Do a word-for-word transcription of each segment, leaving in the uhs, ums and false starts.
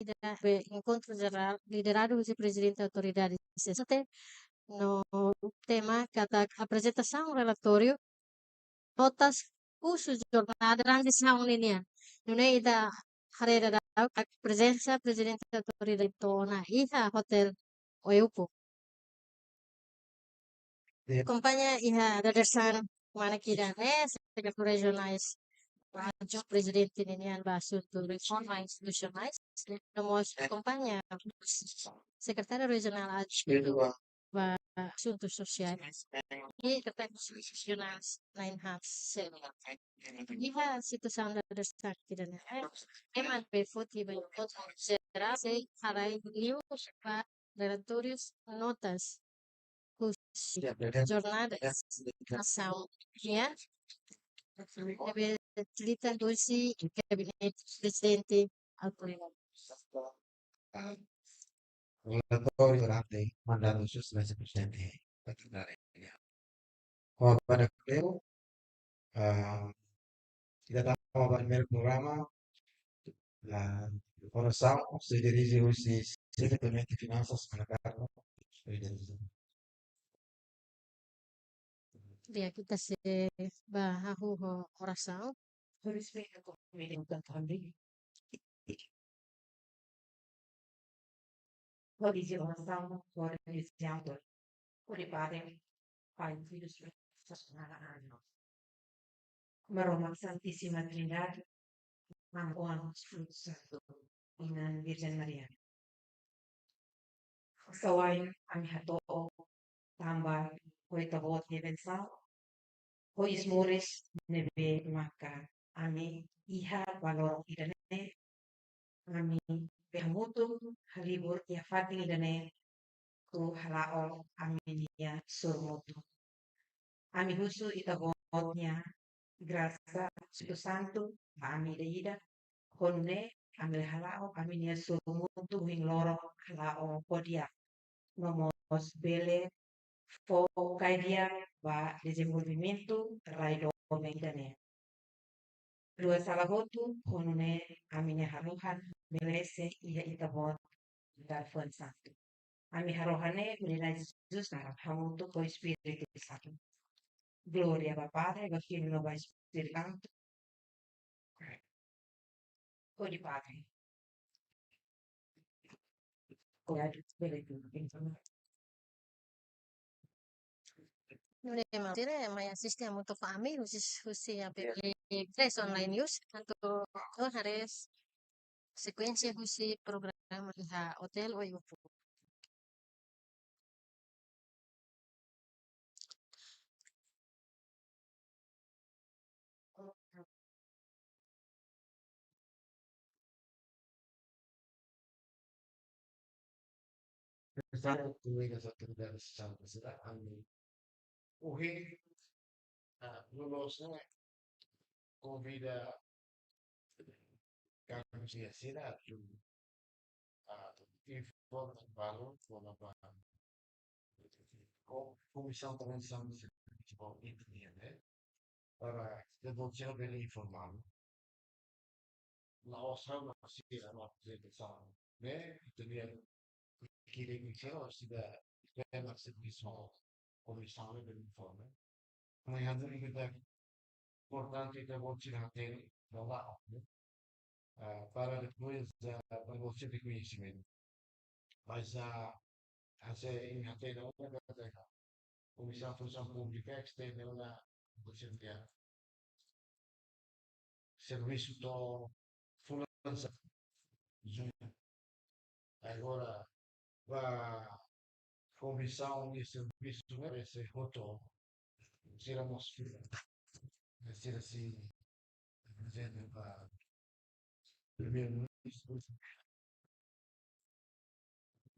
ida be enkontru jerál lideradu husi Prezidente Autoridade sesente no tema katak aprezentasaun relatóriu notas husi jornada tranzisaun ninian. Nune'e ita haree daudaun prezensa Prezidente Autoridade to'o ona iha Hotel Oeopo. Akompaña iha dadeer-saan mana ida-ne'e, Sekretáriu Rejionál, Adjuntu Prezidente ninian ba Asuntu Reforma Institusionais, no mós akompaña Sekretáriu Rejionál Adjuntu ba Asuntu Sosiál i Sekretáriu Rejionál na'in-haat seluk. Iha situasaun dadeer-saan ida-ne'e, ema be foti ba enkontru jerál sei halai liu ba relatórius, notas husi jornada tranzisaun nian ne'ebé fasilita husi Gabinete Prezidente Autoridade. Relatóriu durante mandatu husi Prezidente Autoridade. Ho ba da kleu, ah, ita tama ba primeiru programa, ah, orasaun sei dirije husi Xefe Gabinete Finansas, mana Carlos. Di'ak, ita sei ba hahú ho orasaun. Por respeito com ele, cantando. Hodi orasaun, hodi orasaun. Hodi Padre, Pai, Filho, Espírito Santo. Maromak Santísima Trindade, Aman, Oan, Espíritu Santu, Inan Virjen Maria. Osan oin ami hato'o tanba ho Ita-Boot nia bensaun, ho iis moris ne'ebé maka ami iha ba loron ida-ne'e, ami be hamutuk halibur iha fatin ida-ne'e, atu hala'o ami-nia sorumutu. Ami husu Ita-Boot nia grasa Espíritu Santu ba ami ida-idak, hodi nune'e ami hala'o ami-nia sorumutu ohin loron hala'o ho di'ak, no mós bele fó kaidi'ak ba dezenvolvimentu rai doben ida-ne'e. Perdoa sala hotu, hodi nune'e ami-nia harohan merese iha Ita-Boot nia fuan santu. Ami harohan ne'e, iha naran Jesus, naran hamutuk ho Espíritu Santu. Glória ba Padre, ba Filho, no ba Espíritu Santu. Hodi Padre. Nune'e maun sira mai asiste hamutuk ho ami husi, husi A P P Press Online News, atu haree sekuénsia husi programa iha Hotel Oeopo. Pensar en comidas autoridades santa sira ami. Ohin, ah, loloos ne'e konvida kami sira atu, ah, informa balu kona-ba ko-, komisaun tranzisaun sira, para ita-boot sira bele informa. La'ós ha'u mak sei halo aprezentasaun, ne'e, ita-nia ekipa sira, sira bele servisu komisaun ne'e bele informa. Mas ha'u hanoin katak importante ita-boot sira hatene, ba la'o, ne'e? Ah, para depois, ah, para você ter conhecimento. Mas, ah, hanesan imi hatene ona katak Komisaun Funsaun Públika estende ona, por exemplo, servisu to'o fulan sanulu. Agora, ba komisaun nia servisu ne'e sei hotu, sira mós fila. Sira sei, por exemplo, ba Primeiru-Ministru,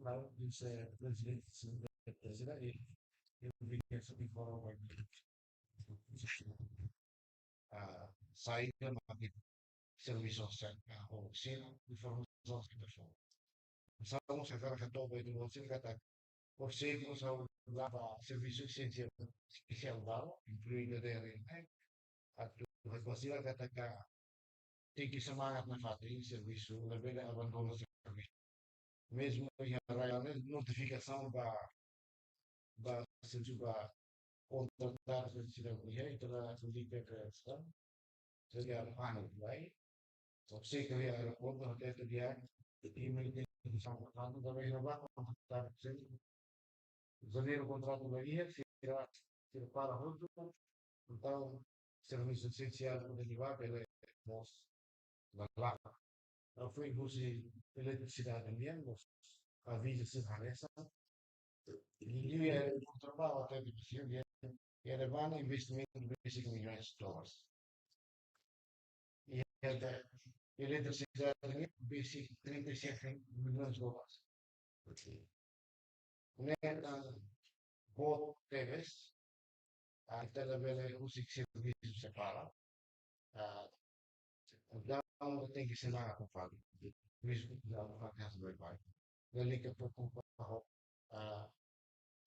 Lalu bisa Prezidente, Prezidente, e, e obrigasaun de informa ba, ah, saida mak servisu sira, ah, ou sira, informasaun sira fó. Estamos agora que todo mundo se trata, por exemplo, são lá ba servisu esensiál, espesiál balu, inkluido de, né? Atu, mas considera que ataca tenke semangat nafatin servisu, labele abandona servisu. Mezmu iha rai ne'e notifikasaun ba, ba servisu ba kontratadu sira iha, ita la kondika ke esta. Jadi apa anu, baik. Só sei ke aeroportu, hotel tu dia, email ke sama tanto, tapi apa, kontratadu sira. Janeiru kontratu la iha, sira, sira para hotu, entaun servisu esensiál ne'ebé bele mós la la'o. Entaun foin husi eletrisidade nian mós avizu sira hanesan. Liuliu iha kontratu ba hotel di Brasil nian, iha ne'ebá investimentu besik milhões de dólares. Iha eletrisidade nian besik trinta e sete milhões de dólares. Ne'e, ah, boot tebes, ah, ita labele husik servisu separa. Ah, entaun tenke semangat nafatin. Servisu ita la faz bem, bem. Lalika preokupa ho, ah,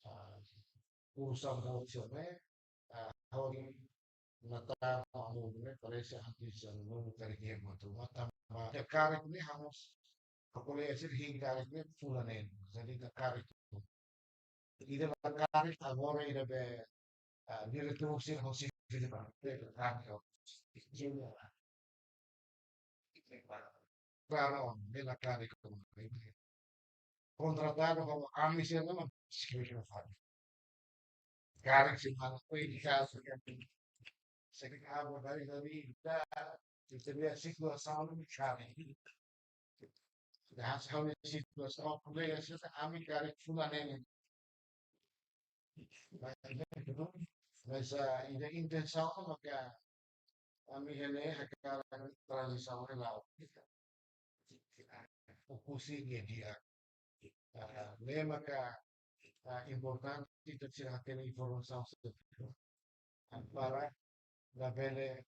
ah, urusan boot sira-ne'e, ah, hodi matan anu ne'e parese antes anu ne'e karik iha matu matan ba. Ita karik ne'e hamos, kolega sira hein karik ne'e fulan neen. Jadi ita karik. Ida la karik agora ida be, ah, diretór sira hosi fili ba. Ita karik. Klaru, ida la karik. Kontratadu ho ami sira ne'e mak sira fali. Karik sira mak foi di kazu ke. Sira ke abo dari dari ita, ita lihat situasaun ne'e karik. Dah hasil situasaun kolega sira ami karik fulan neen. Mas, ah, ida intensaun maka ami iha ne'e hakarak tranzisaun ne'e la'o. Fokus iha di'ak. Ah, ne'e maka, ah, importante ita sira hatene informasaun sira. Para labele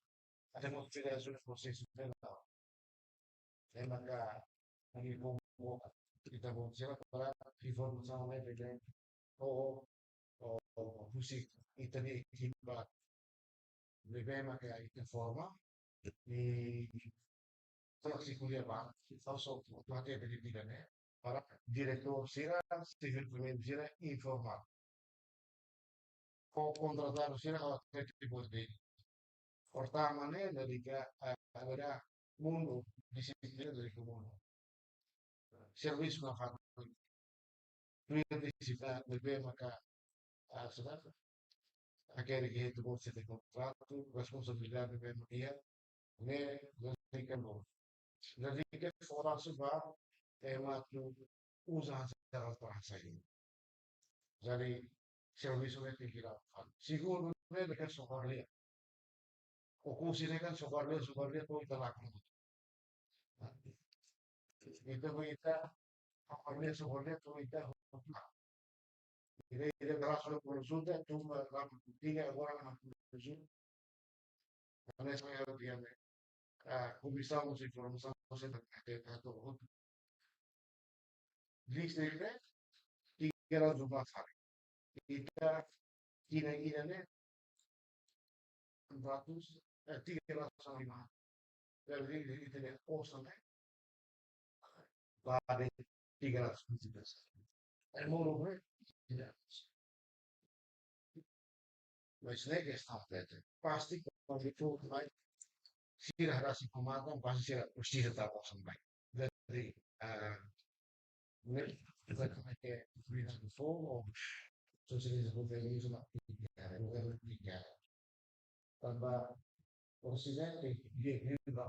atu mós fila hanesan prosesu ne'e la'o. Ne'e maka ami fó, ita fó sira para informasaun ne'e bele, o, o, o, husi ita-nia ekipa ne'ebé maka ita forma, i sira sei ko'alia ba, entaun só atu hatene bele di'ak ne'e, para diretór sira, xefe primeiru sira informa. Ho kontratadu sira ha'u hatete buat de'it. Pertama ne'e, dari ka, eh, ada mundu, disiplina dari ke mundu. Servisu nafatin. Tuir disiplina ne'ebé maka, ah, sudah. Akhirnya ke itu buat sete kontratu, responsabilidade ne'ebé maka iha. Ne'e, dari ke mundu. Jadi ke orang sebab, eh, matu usaha secara terasa ini. Jadi, servisu ne'e tenke la'o. Segundu ne'e, ne'e kan sokor lia. Oku sira kan sokor lia, sokor lia, to'o ita lakon. Ita, ita, sokor lia, sokor lia, to'o ita. Ita, ita, terasa konsulta, tuma, lama, tiga, agora, lama, konsulta. Hanesan ha'u dehan ne'e, ah, komisaun mós informasaun sira atu, atu, atu. Lista ne'e tiga ratus empat hari. Ita, ida, ida ne'e empat ratus, eh, tiga ratus lima. Jadi, ita-nia orsamen ba tiga ratus tujuh belas. Ai moro, eh, tidak. Mas ne'e kestaun tete. Pasti konflitu mai sira rasik pematan, pasti sira presiza ta bosan mai. Jadi, eh, ne'e, kita kena ke freedom before, o sosialisasi kapitalisme, governu tiga. Tanba Osidente, dia, dia, dia, dia,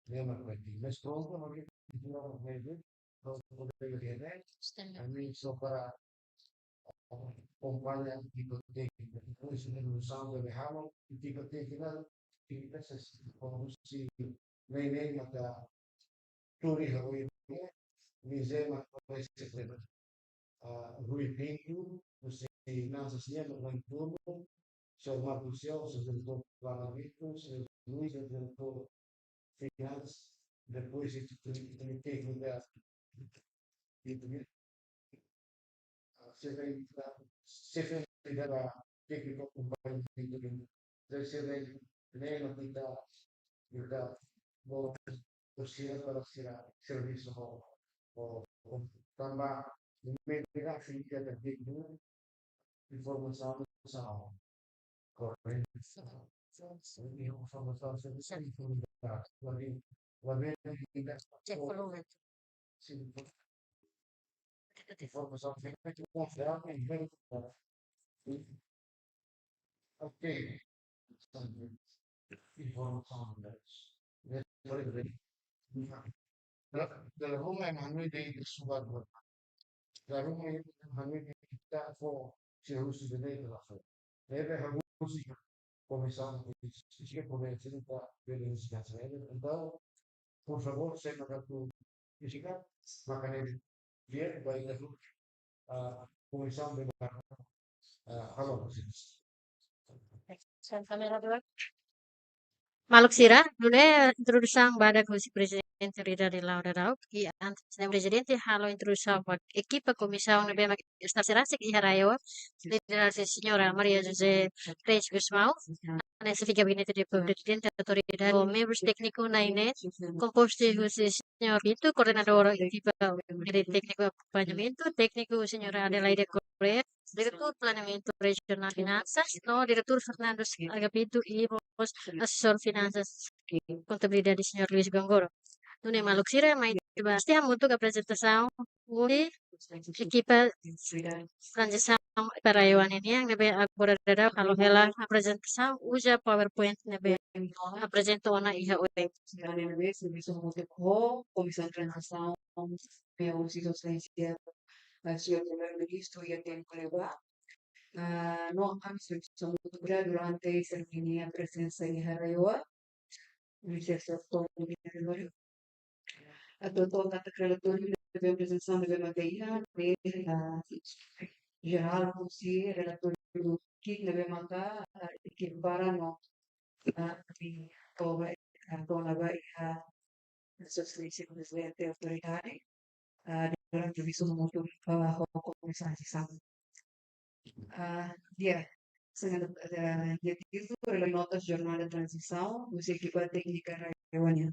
dia, dia, dia, dia, dia, dia, dia, dia, dia, dia, dia, dia, dia, ami só para akompaña tipo tékniku, depois evolusaun de halo, tipo tékniku, ita sei produzi, nem, nem, maka turi halo ini, mizema, ah, Rui Pinto, husi Finanças nian, Rui Pinto, señór Marcos Céu, señór Doutór Parlamento, señór Luis, señór Doutór Finanças, depois ita, ita, ita, ita, ita, ita, xefe, xefe da tékniku kompañia, ita, ita, xefe, ne'e, ita, Ita bolu sira para sira servisu ho, ho, ho tanba medida sira ita tenke informasaun sira. Korretu. Informasaun sira, informasaun sira. Cek volume. Informasaun sira. Oke. Informasaun sira. Dala ruma ema hanoin de'it subar buat. Dala ruma ema hanoin de'it ita fó sira husi bele ita la fó. Ne'ebé ha'u husu komisaun, husi komisaun ita bele husi kansa. Entaun, por favór, se ema atu kritika, mak ne'e di'ak ba ita, ah, komisaun bele, ah, halo husi. Sen kamera dua. Maluk sira, nune'e introdusaun badak husi Prezidente Rida de Laura Dauk, i antes ne'e Prezidente halo introdusaun ba ekipa komisaun ne'ebé mak staf sira rasik iha RAEOA, lidera husi Señora Maria José Reis Gusmão, hanesan xefe gabinete de Prezidente, autoridade, ho membrus tékniku na'in neen, kompostu husi Señor Pinto, koordenadór ekipa de tékniku akompañamentu, tékniku Señora Adelaide Correa, diretór planeamentu rejionál finansas, no diretór Fernando Agapito i mós asesór finansas kontabilidade Señor Luis Gongoro. Nune'e maluk sira, mai ita bá hamutuk aprezentasaun husi ekipa tranzisaun para RAEOA ninian ne'ebé agora daudaun halo hela aprezentasaun uza PowerPoint ne'ebé aprezenta ona iha oin. Sira ne'ebé servisu hamutuk ho komisaun tranzisaun, ne'e husi Sua Exelénsia, ah, Señor Primeiru-Ministru iha tempu ne'ebá. Ah, no ami servisu hamutuk durante sira-nia prezensa iha RAEOA, Ministériu Ekonomia. Atu, atu katak relatóriu ne'ebé prezensa ne'ebé mak iha, ne'e, ah, jerál husi relatóriu ki'ik ne'ebé maka, ah, ekipa para no, ah, ami toba, ah, toba ba iha Sua Exelénsia Prezidente Autoridade, ah, durante servisu hamutuk, ah, ho komisaun tranzisaun. Ah, di'ak, sira, ah, di'ak, título, relai notas jornada tranzisaun, husi ekipa téknika RAEOA nian.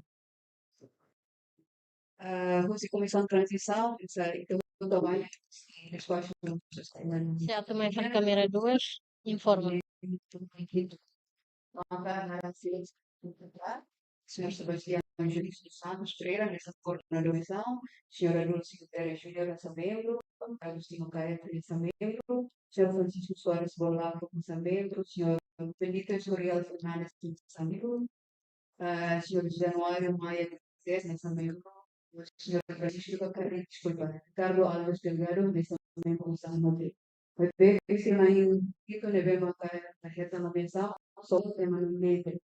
Ah, husi komisaun tranzisaun, ita, ita hotu mai, husi espasu, husi espasu. Se atu mai fali kamera dua, informa. Maka, ah, se, Señor Sebastião Angelis dos Santos Pereira, hanesan koordenadór komisaun, Señora Dulce Guterres Júnior, hanesan membru, Agostinho Caetano, hanesan membru, Señor Francisco Soares Borlavo, hanesan membru, Señor Benito Escorial Fernandes, hanesan membru, ah, Señor Januário Maia Garcés, hanesan membru, Señor Francisco Carri-, deskulpa, Ricardo Alves Delgado, hanesan membru, hanesan membru. Maibé husi na'in hitu ne'ebé maka hetan nomeasaun, só ema na'in neen.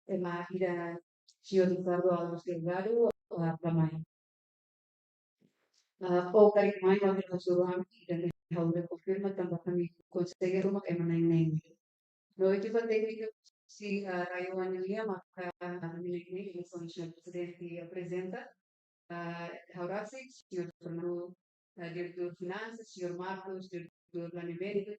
Ema ida, Señor Ricardo Alves Delgado, ah, la mai. Ah, ou karik mai, maibé la suru ami, ida-ne'e ha'u la konfirma, tanba ami konsege ruma ema na'in neen. No ekipa téknika husi, ah, RAEOA nian maka, ah, ami na'in neen, hanesan Señor Prezidente aprezenta. Ah, ha'u rasik, Señor Fernando, ah, diretór finansas, Señor Marcos, diretór planeamentu,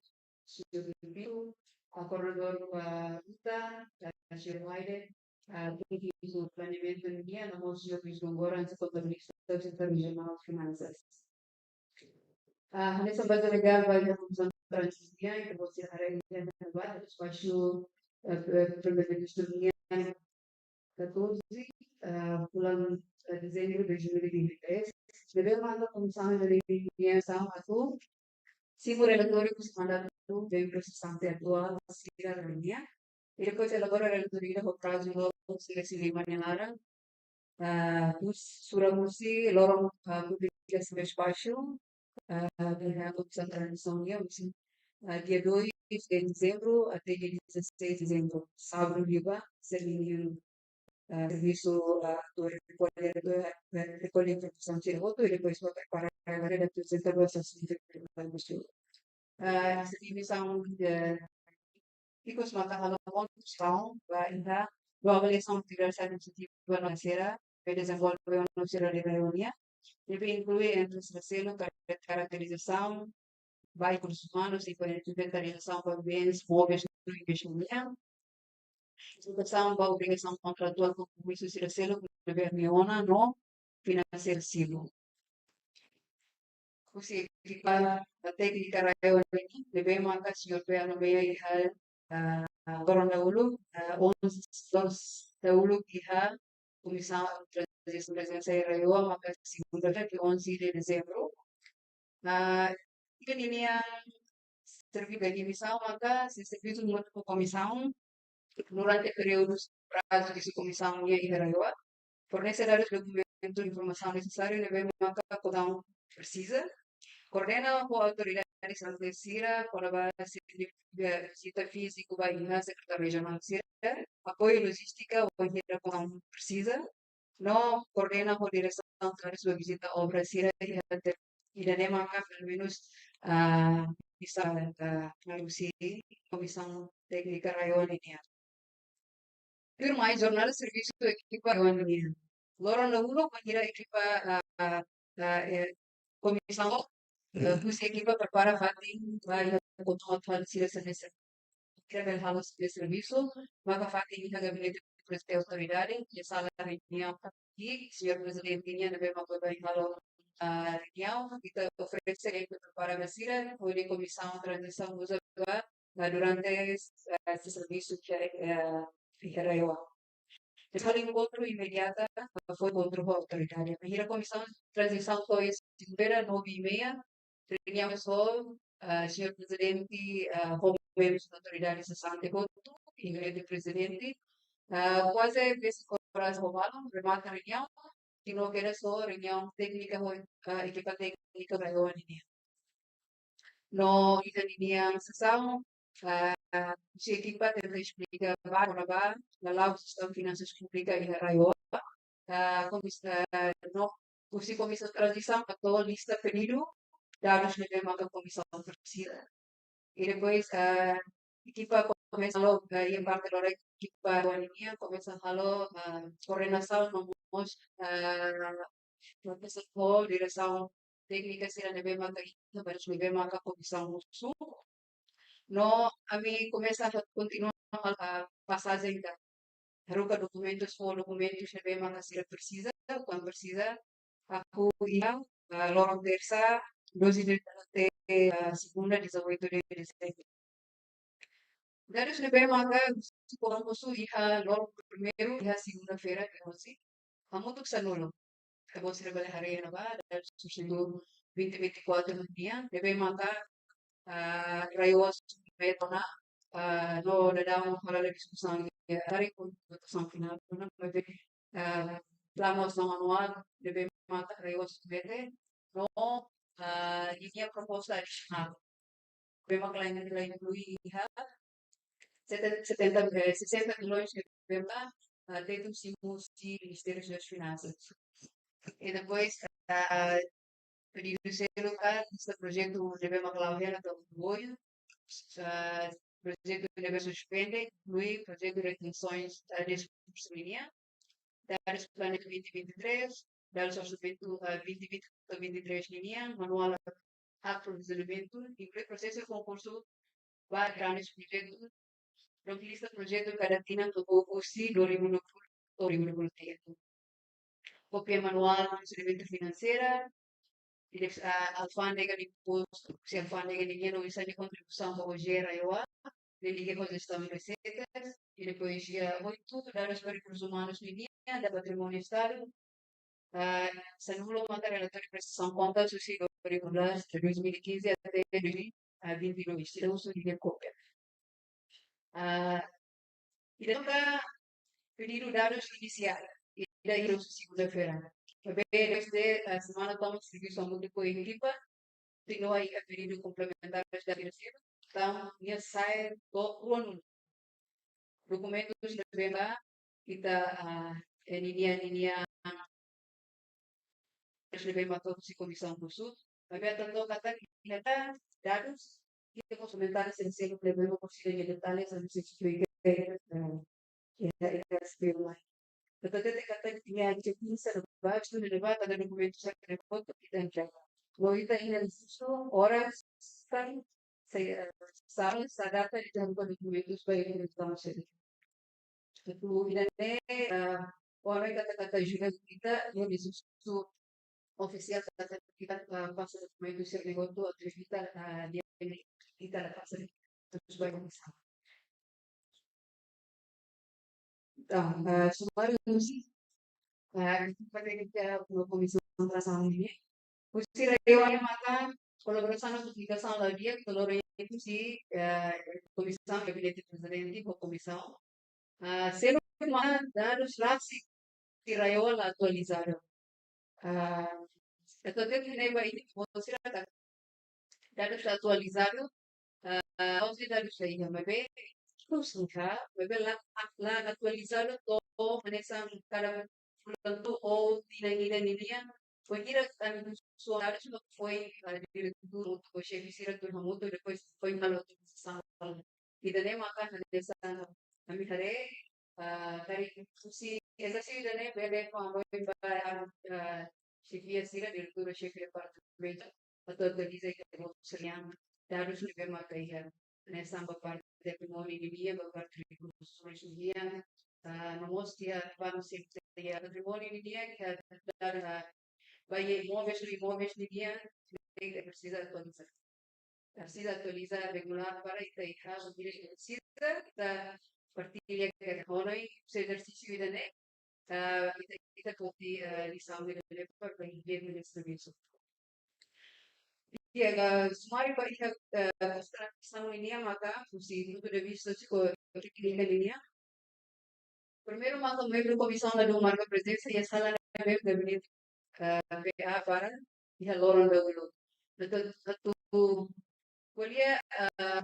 Señor Pinto, ah, koordenadór, ah, UTA, ah, Señor Waide, ah, tékniku planeamentu nian, no mós Señor Luis Gongora, hanesan kontabilista, setór rejionál finansas. Ah, hanesan baze legál ba iha komisaun tranzisaun, ita-boot sira haree iha ne'ebá, espasu, eh, eh, Primeiru-Ministru nian, katorze, ah, fulan, ah, dezembru de dois mil e vinte e três. Ne'ebé manda komisaun nian atu simu relatóriu husi mandatu membru sesante atuál sira nian. I depois elabora relatóriu ida ho prazu loron sira sira lima nia laran. Ah, husi, sura husi loron, ah, publikasaun ba espasu, ah, da komisaun tranzisaun nian, husi, ah, dia dois de dezembro até dia dezasseis de dezembro, sábadu liubá, sira-nia, ah, servisu, ah, atu rekolla, atu, eh, rekolla informasaun sira hotu, i depois ba prepara, prepara, atu aprezenta ba Sua Exelénsia Prezidente. Ah, esta divizaun, eh, ikus maka halo kontribuisaun ba iha avaliasaun atividade administrativa no finanseira, be dezenvolve ona sira de reunião, ne'ebé inklui entre sira seluk, kara-, karakterizasaun ba rekursus umanus, i inventarizasaun ba bens móveis no investimentu. Edukasaun ba obrigasaun kontratuál kompromisu sira seluk ne'ebé ami ona no finanseira seluk. Husi ekipa téknika RAEOA nian, ne'ebé maka señór Pea nomeia iha, ah, loron dahuluk, ah, onze, loron dahuluk iha Komisaun Tranzisaun Presidensiál RAEOA, maka segunda-feira, dia onze de dezembro. Ah, iha ninia servi-, ninia misaun maka sei servisu hamutuk ho komisaun durante períodu prazu husi komisaun nian iha RAEOA. Fornese dadus, dokumentu, informasaun nesesáriu ne'ebé maka komisaun presiza. Koordena ho autoridade sira kona-ba sira-nia vizita fíziku ba iha sekretáriu rejionál sira. Apoiu lojístika wainhira komisaun presiza. No koordena ho diresaun sira-nia vizita obra sira iha ter-, ida-ne'e maka pelumenus, ah, bisa, ah, ngarusi Komisaun Téknika RAEOA nian. Tuirmai, jornada servisu ekipa RAEOA nian. Loron dahuluk bainhira ekipa, ah, ah, eh, komisaun, eh, husi ekipa prepara fatin ba iha kontuma atuál sira-nia servisu. Kira bele halo sira-nia servisu, maka fatin iha gabinete prezidente autoridade, iha sala reuniaun, i señór prezidente nian ne'ebé maka bele halo, ah, reuniaun, ita oferese, ita prepara ba sira, hodi komisaun tranzisaun uza ba, ah, durante, ah, sira-nia servisu ke, ah, iha RAEOA. Terseira enkontru imediata, ah, foin enkontru ho autoridade. Bainhira komisaun tranzisaun to'o iha segunda-feira, nove e meia, reuniaun ho, ah, señór prezidente, ah, ho membrus autoridade sesante hotu, inkluindu prezidente. Ah, kuaze vinte horas ho balun, remata reuniaun, no keda só reuniaun téknika ho, ah, ekipa téknika RAEOA nian. No iha ninia sesaun, ah, husi ekipa tenta esplika ba, kona-ba, lala'ok jestaun finansas públika iha RAEOA. Ah, komis-, ah, no, husi komisaun tranzisaun hato'o lista pedidu dadus ne'ebé maka komisaun presiza. I depois, ah, ekipa komesa halo, ah, iha parte lora ekipa RAEOA nian komesa halo, ah, koordenasaun no mós, ah, komesa ho diresaun téknika sira ne'ebé maka iha, bainhira ne'ebé maka komisaun husu. No ami komesa kontinua, ah, pasajen ka haruka dokumentus, fó dokumentus ne'ebé maka sira presiza, kuandu presiza, hahú iha, ah, loron tersa, doze de, até, ah, segunda, dezoito de dezembro. Dadus ne'ebé maka komisaun husu iha loron primeiru, iha segunda-feira, dia onze, hamutuk sanulu. Ita-boot sira bele haree iha ne'ebá, dadus husi vinte vinte e quatro nian, ne'ebé maka, ah, RAEOA submete ona, ah, no daudaun hala'o diskusaun iha, ah, haree ho votasaun finál ona, maibé, ah, planu asaun anuál ne'ebé maka RAEOA submete, no, ah, ninia proposta adisionál. Ne'ebé maka la, la inklui iha seten-, setenta, eh, sessenta milhões ne'ebé maka, ah, Tetun simu husi Ministériu das Finansas. I depois, ah, pedidu seluk ka lista projetu ne'ebé maka la'o hela to'o ohin, ah, projetu ne'ebé suspende, inklui projetu retensoens, ah, de recurso nian, dadus planeamentu vinte vinte e três, dadus orsamentu, ah, vinte vinte to'o vinte e três nian, manuál aprovizionamentu, inklui prosesu konkursu ba grandes projetu, no lista projetu kada tinan to'o husi dua ribu dua puluh to'o dua ribu dua puluh tiga. Kópia manuál prosesu finanseira, i depois, ah, alfándega nian, impostu, husi alfándega nian, no husi nia kontribuisaun ba OGE RAEOA, ne'e liga ho jestaun reseitas, i depois dia oito, dadus ba rekursus umanus nian, da patrimóniu Estadu, ah, sanulu maka relatóriu prestasaun kontas husi dois mil e quinze até dois mil e vinte e dois, sira husu ninia kópia. Ah, i depois pedidu dadus inisiál, ida iha husi segunda-feira. Maibé, desde, ah, semana tomak servisu hamutuk ho ekipa, kontinua iha pedidu komplementár da finanseira, entaun nia sai to'o rua nulu. Dokumentus ne'ebé maka ita, ah, eh, ninia, ninia, terus ne'ebé maka husi komisaun husu. Maibé ita hatene katak iha dadus, iha mós komentáriu sira seluk ne'ebé maka husi ninia detalhe, sira husi, eh, iha, iha S P Y. Ita hatene katak iha checklist ne'ebá, estudu ne'ebá, kada dokumentu sira ne'ebé ita entrega. No ita iha husu oras, kan, se, eh, sa, sa data ita haruka dokumentus ba iha ita mós. Atu ida-ne'e, ah, orai katak, katak ajuda ita, no diskursu ofisiál katak ita, ah, pasa dokumentu sira-ne'e hotu, atu evita, ah, dia ita la pasa terus banyak masalah. Entaun, ah, sumáriu husi, ah, ita atu fahe iha komisaun tranzasaun ne'e. Husi RAEOA maka kolaborasaun no komunikasaun ladi'ak, kolaborasaun husi, ah, komisaun, gabinete prezidente ho komisaun. Ah, seluk maka dadus rasik husi RAEOA la atualizadu. Ah, atu hatene ba ita-boot sira katak dadus la atualizadu, ah, la'ós de'it dadus la iha, maibé terus iha, maibé la, la atualizadu to'o hanesan kada fulan to'o tinan ida ninian, bainhira ami husu dadus no foin, ah, diretór ou xefe sira tuur hamutuk, depois foin halo atualizasaun. Ida-ne'e maka hanesan ami haree, ah, dari husi ezersiu ida-ne'e bele fó hanoin ba, ah, xefia sira, diretór, xefe departamentu, atu atualiza ita-boot sira-nia dadus ne'ebé maka iha, hanesan ba parte patrimóniu ninian, ba parte rekursus umanus ninian, ah, no mós iha ba no sempre iha patrimóniu ninian, iha dadus, ah, ba iha imóveis no imoveis ninian, ita presiza atualiza. Presiza atualiza regulár para ita iha, bainhira ita presiza, ita partilla kera hanoin, husi ezersiu ida-ne'e, ah, ita, ita poti, ah, lisaun ida-ne'e para, para iha servisu. Iha, ah, sumáriu ba iha, ah, konsiderasaun ninian maka husi pontu de vista psiko-téknika ninian. Primeiru maka membru komisaun ladún marka prezensa iha sala ne'ebé gabinete, ah, P A para iha loron dahuluk. Entaun, atu ko'alia, ah,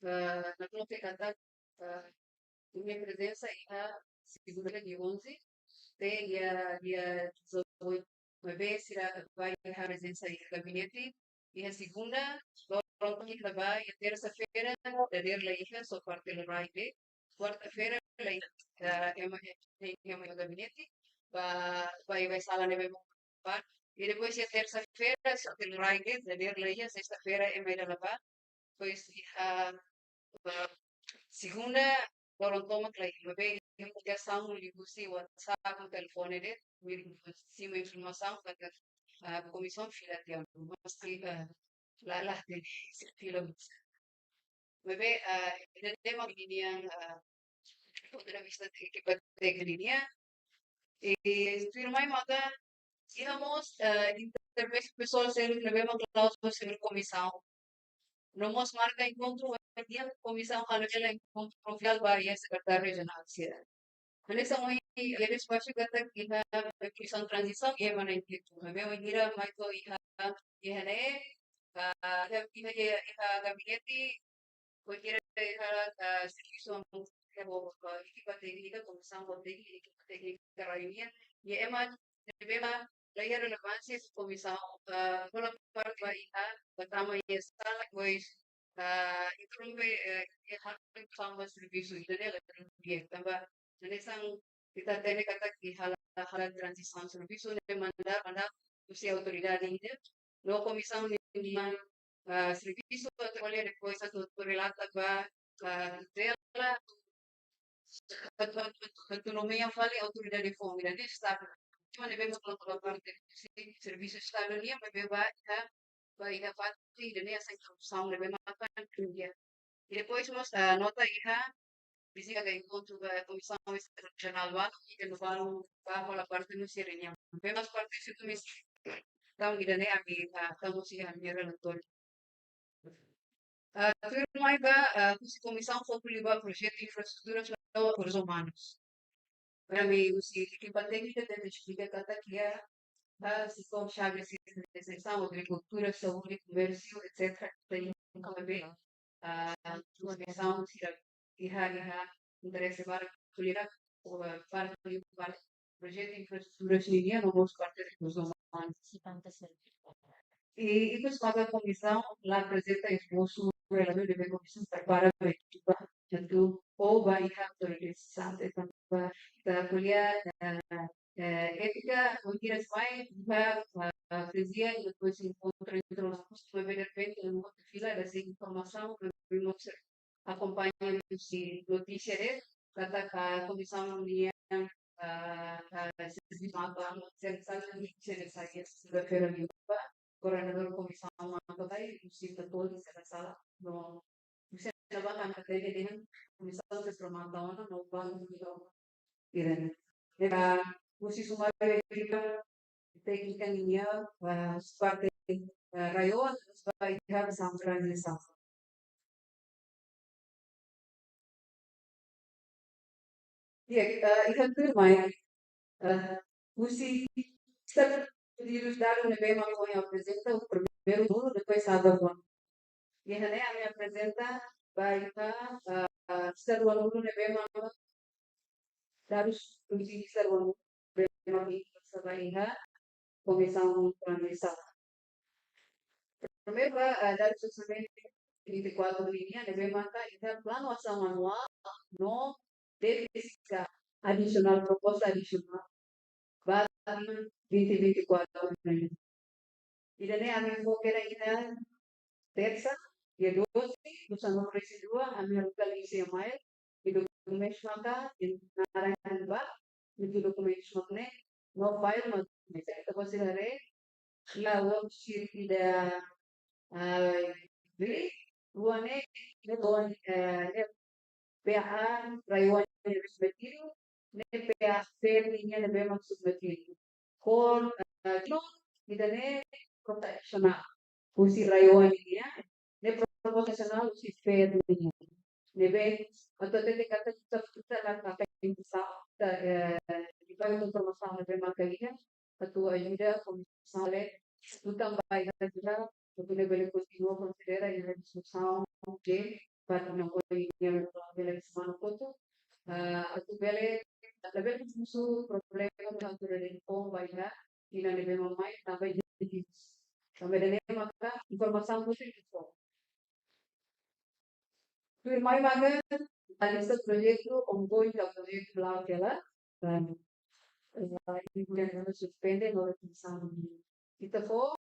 ah, nakloke katak, ah, nia prezensa iha segunda dia onze, até dia, dia dezoito. Maibé sira bá iha prezensa iha gabinete iha segunda, loron tomak iha la bá, iha tersa-feira dadeer la iha, só parte la rai de'it. Kuarta-feira la iha, ah, ema, ema, ema iha gabinete, bá, bá, bá sala ne'ebé bá. I depois iha tersa-feira, só parte la rai de'it, dadeer la iha, sesta-feira ema ida la bá. Depois iha, ah, segunda, loron tomak la iha, maibé iha komunikasaun liuhusi WhatsApp, telefone de'it, tuir simu informasaun katak, ah, komisaun fila tiha ona, maski, ah, la, la hatene se fila mós. Maibé, ah, ida-ne'e mak ninian, ah, pontu de vista ekipa téknika ninian. I tuirmai maka iha mós, ah, intervensaun pesoál seluk ne'ebé mak la'ós mós seluk komisaun. No mós marka enkontru, iha komisaun halo hela enkontru ofisiál ba iha sekretáriu rejionál sira. Hanesan ohin iha espasu katak iha komisaun tranzisaun iha ema na'in hitu. Maibé bainhira mai to'o iha, iha ne'e, ah, iha, iha, iha, iha gabinete, bainhira iha, ah, servisu hamutuk ho, ah, ekipa téknika, komisaun ho téknika, ekipa téknika rai nian, iha ema ne'ebé mak la iha relevánsia husi komisaun, ah, hola parte ba iha, ba tama iha sala, depois, ah, interrompe, eh, iha halo servisu ida-ne'e la di'ak, tanba hanesan ita hatene katak iha halo, halo tranzisaun servisu ne'e mandar, mandar husi autoridade ida, no komisaun nian, ah, servisu atu ko'alia depois atu, atu relata ba, ah, tutela, atu, atu, atu, atu nomeia fali autoridade foun, ida-ne'e estadu. Cuma ne'ebé mak la hola parte husi servisu estadu nian, maibé bá iha, bá iha fatin ida-ne'e hanesan interrupsaun ne'ebé mak akan kerja. I depois mós, ah, nota iha, vizita ka enkontru ba komisaun rejionál balu, i ita balu bá hola parte no sira-nian. Maibé mós parte husi komisaun, entaun ida-ne'e ami, ah, entaun husi ami-nia relatóriu. Ah, tuirmai ba, ah, husi komisaun foku liu ba projetu infraestruturas no rekursus umanus. Ami husi ekipa téknika tenta esplika katak iha, ah, setór xave sira hanesan agrikultura, saúde, komérsiu, etcétera. Ita nunka bele, ah, komisaun sira iha, iha interese barak ko'alia, ah, parte, parte projetu infraestruturas nian, no mós parte rekursus umanus. I, i ikus maka komisaun la aprezenta esbosu relatóriu ne'ebé komisaun prepara ba ekipa, atu, ou ba iha autoridade sesante, tanba ita ko'alia, eh, eh, étika, ou kira mai, iha, ah, ah, freguesia, i depois enkontru entre os, maibé derrepente, enkontru fila, la sei informasaun, maibé mós akompaña husi notísia de'it, katak komisaun nian, ah, ah, servisu matan, servisu matan, servisu matan, segunda-feira liubá, koordenadór komisaun matan bai, husi Tatoli, se la sala, no, husi ne'ebá ha'u hatene dehan komisaun sei promata ona, no, ba, no, ida-ne'e. Ita, husi sumáriu ekipa téknika nian, ah, parte, ah, RAEOA, ba iha Samora nian. Di'ak, eh, iha tuirmai, eh, husi sira pedidu dadus ne'ebé mak ohin aprezenta, primeiru módulu, depois aban. Iha ne'e ami aprezenta ba iha, eh, sira rua módulu ne'ebé mak dadus husi sira rua módulu ne'ebé mak ohin aprezenta ba iha komisaun planifisaun. Primeiru ba, eh, dadus orsamentu vinte e quatro nian, ne'ebé maka iha planu asaun anuál no défisitu adisionál, proposta adisionál ba vinte vinte e quatro nian. Ida-ne'e ami fó kera iha tersa, dia doze, Nusa Dua, ami haruka lei C M I, i dokumentus maka, i naran ba, i dokumentus maka ne'e, no file no dokumentus. Ita bele haree, la worksheet ida, ah, bri, rua ne'e, ne'e rua, eh, ne'e P A RAEOA nian submetidu, ne'e P A FER nian ne'ebé mak submetidu. Kór, eh, kino, ida-ne'e proposta adisionál husi RAEOA nian, ne'e proposta adisionál husi FER nian. Ne'ebé, atu hatete katak ita, ita la katak ita, eh, ita informasaun ne'ebé maka iha, atu ajuda komisaun le, atu tanba iha sira, atu nune'e bele kontinua konsidera iha diskusaun, ke, para não pode ir a bele semana kotuk, ah, atu bele, atu bele husu problema atu bele fó ba iha, inan ne'ebé mak mai, tanba iha, tanba ida-ne'e maka informasaun positiva. Tuirmai maka, lista projetu, ongoing ka projetu la'o hela, dan, eh, ita suspende no retensaun. Ita fó,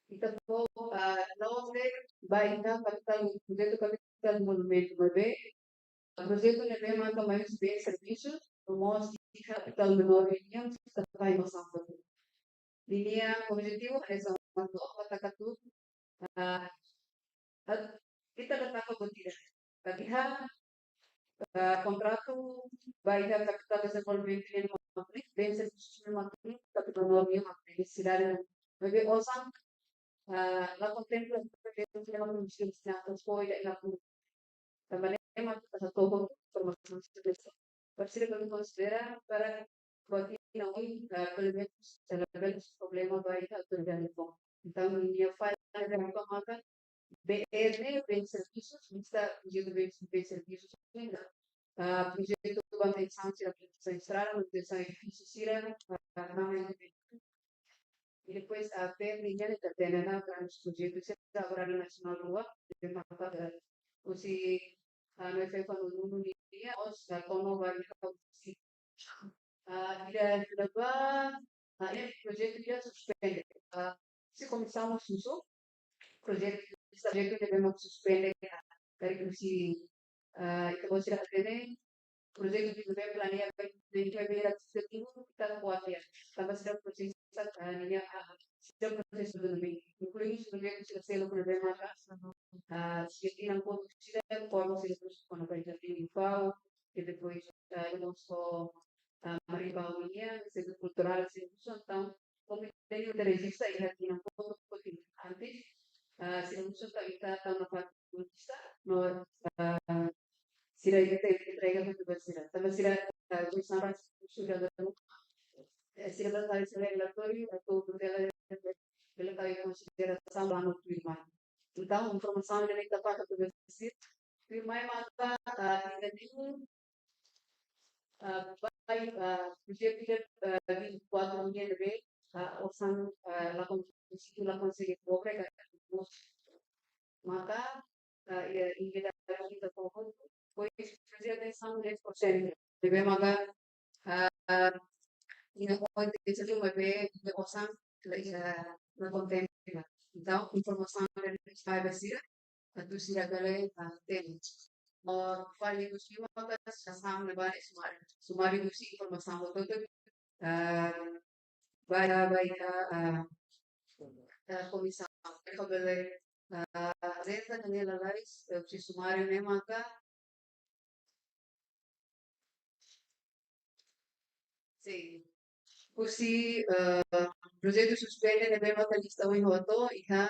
ita fó, ah, la'ós de'it ba iha kapitál, projetu kapitál monumentu, maibé projetu ne'ebé maka mai husi bens servisus, no mós iha kapitál menór nian, ita fó informasaun. Ninia objetivu hanesan mak ha'u hatete katak, ah, at-, ita la taka buat ida. Tapi iha, ah, kontratu ba iha kapitál dezenvolvimentu nian mak ne'e, bens servisus nian mak ne'e, kapitál menór nian mak ne'e, sidade nian. Maibé osan, ah, la kontempla bens servisus nian, tanba ne'e mak ita hato'o informasaun sira-ne'e. Para sira bele konsidera para buat ida-ne'e, eh, pelo menos, se labele problema ba iha autoridade fó. Entaun, ninia falla ne'e maka B R ne'e, bens servisus, lista projetu bens, bens servisus, ainda, ah, projetu manutensaun sira, manutensaun estrada, manutensaun edifísiu sira, ah, não é. I depois, ah, FER nian ita hatene ona grandes projetus sira, agora nasionál rua, de mapa, eh, husi, ah, no F F no nunu nian, os, ah, como vai husi, ah, ida, ida ba, ah, ne'e projetu ida suspende. Ah, husi komisaun husu, projetu, projetu ne'ebé mak suspende, ah, dari husi, ah, ita-boot sira hatene, projetu ne'ebé planeia ba, ne'ebé mak administrativu, ita kuatia. Tanba sira prosesa, ah, ninia, ah, sira prosesa duni. Inklui projetu sira seluk ne'ebé maka, ah, sira tinan kotuk sira, kuandu sira terus kona ba ita tinan fau, i depois, ah, ita mós, ah, Maribau nian, Sentru Kulturál, sira husu, entaun, komitê de rejista iha tinan kotuk, kotuk antes, ah, sira husu ita, ita tau nafatin rejista, no, ah, sira ita entrega ba sira. Tanba sira, ah, komisaun sira, eh, sira bele sira relatóriu, atu bele, bele tau iha konsiderasaun ba no tuirmai. Entaun, informasaun ne'e ita fó ba sira. Tuirmai maka, ah, ida-ne'e, ah, ba, ah, projetu ida, ah, vinte e quatro nian ne'ebé, ah, osan, ah, la kon-, situ la konsege kobre, ka, maka, ah, iha, iha ita fó, pois, projetu atensaun dez por cento. Ne'ebé maka, ah, iha oin te satu maibé, iha osan, la, iha, la kontempla. Entaun, informasaun ne'e fó ba sira, atu sira bele, ah, hatene. ah, fali husi maka sasán ne'ebá ne'e sumáriu. Sumáriu husi informasaun hotu-hotu, ah, ba, ba, ah, ah, komisaun. Ita bele, ah, reta ne'e lalais, eh, husi sumáriu ne'e maka Sin. Husi, eh, projetu suspende ne'ebé maka lista ohin ha'u hato'o iha,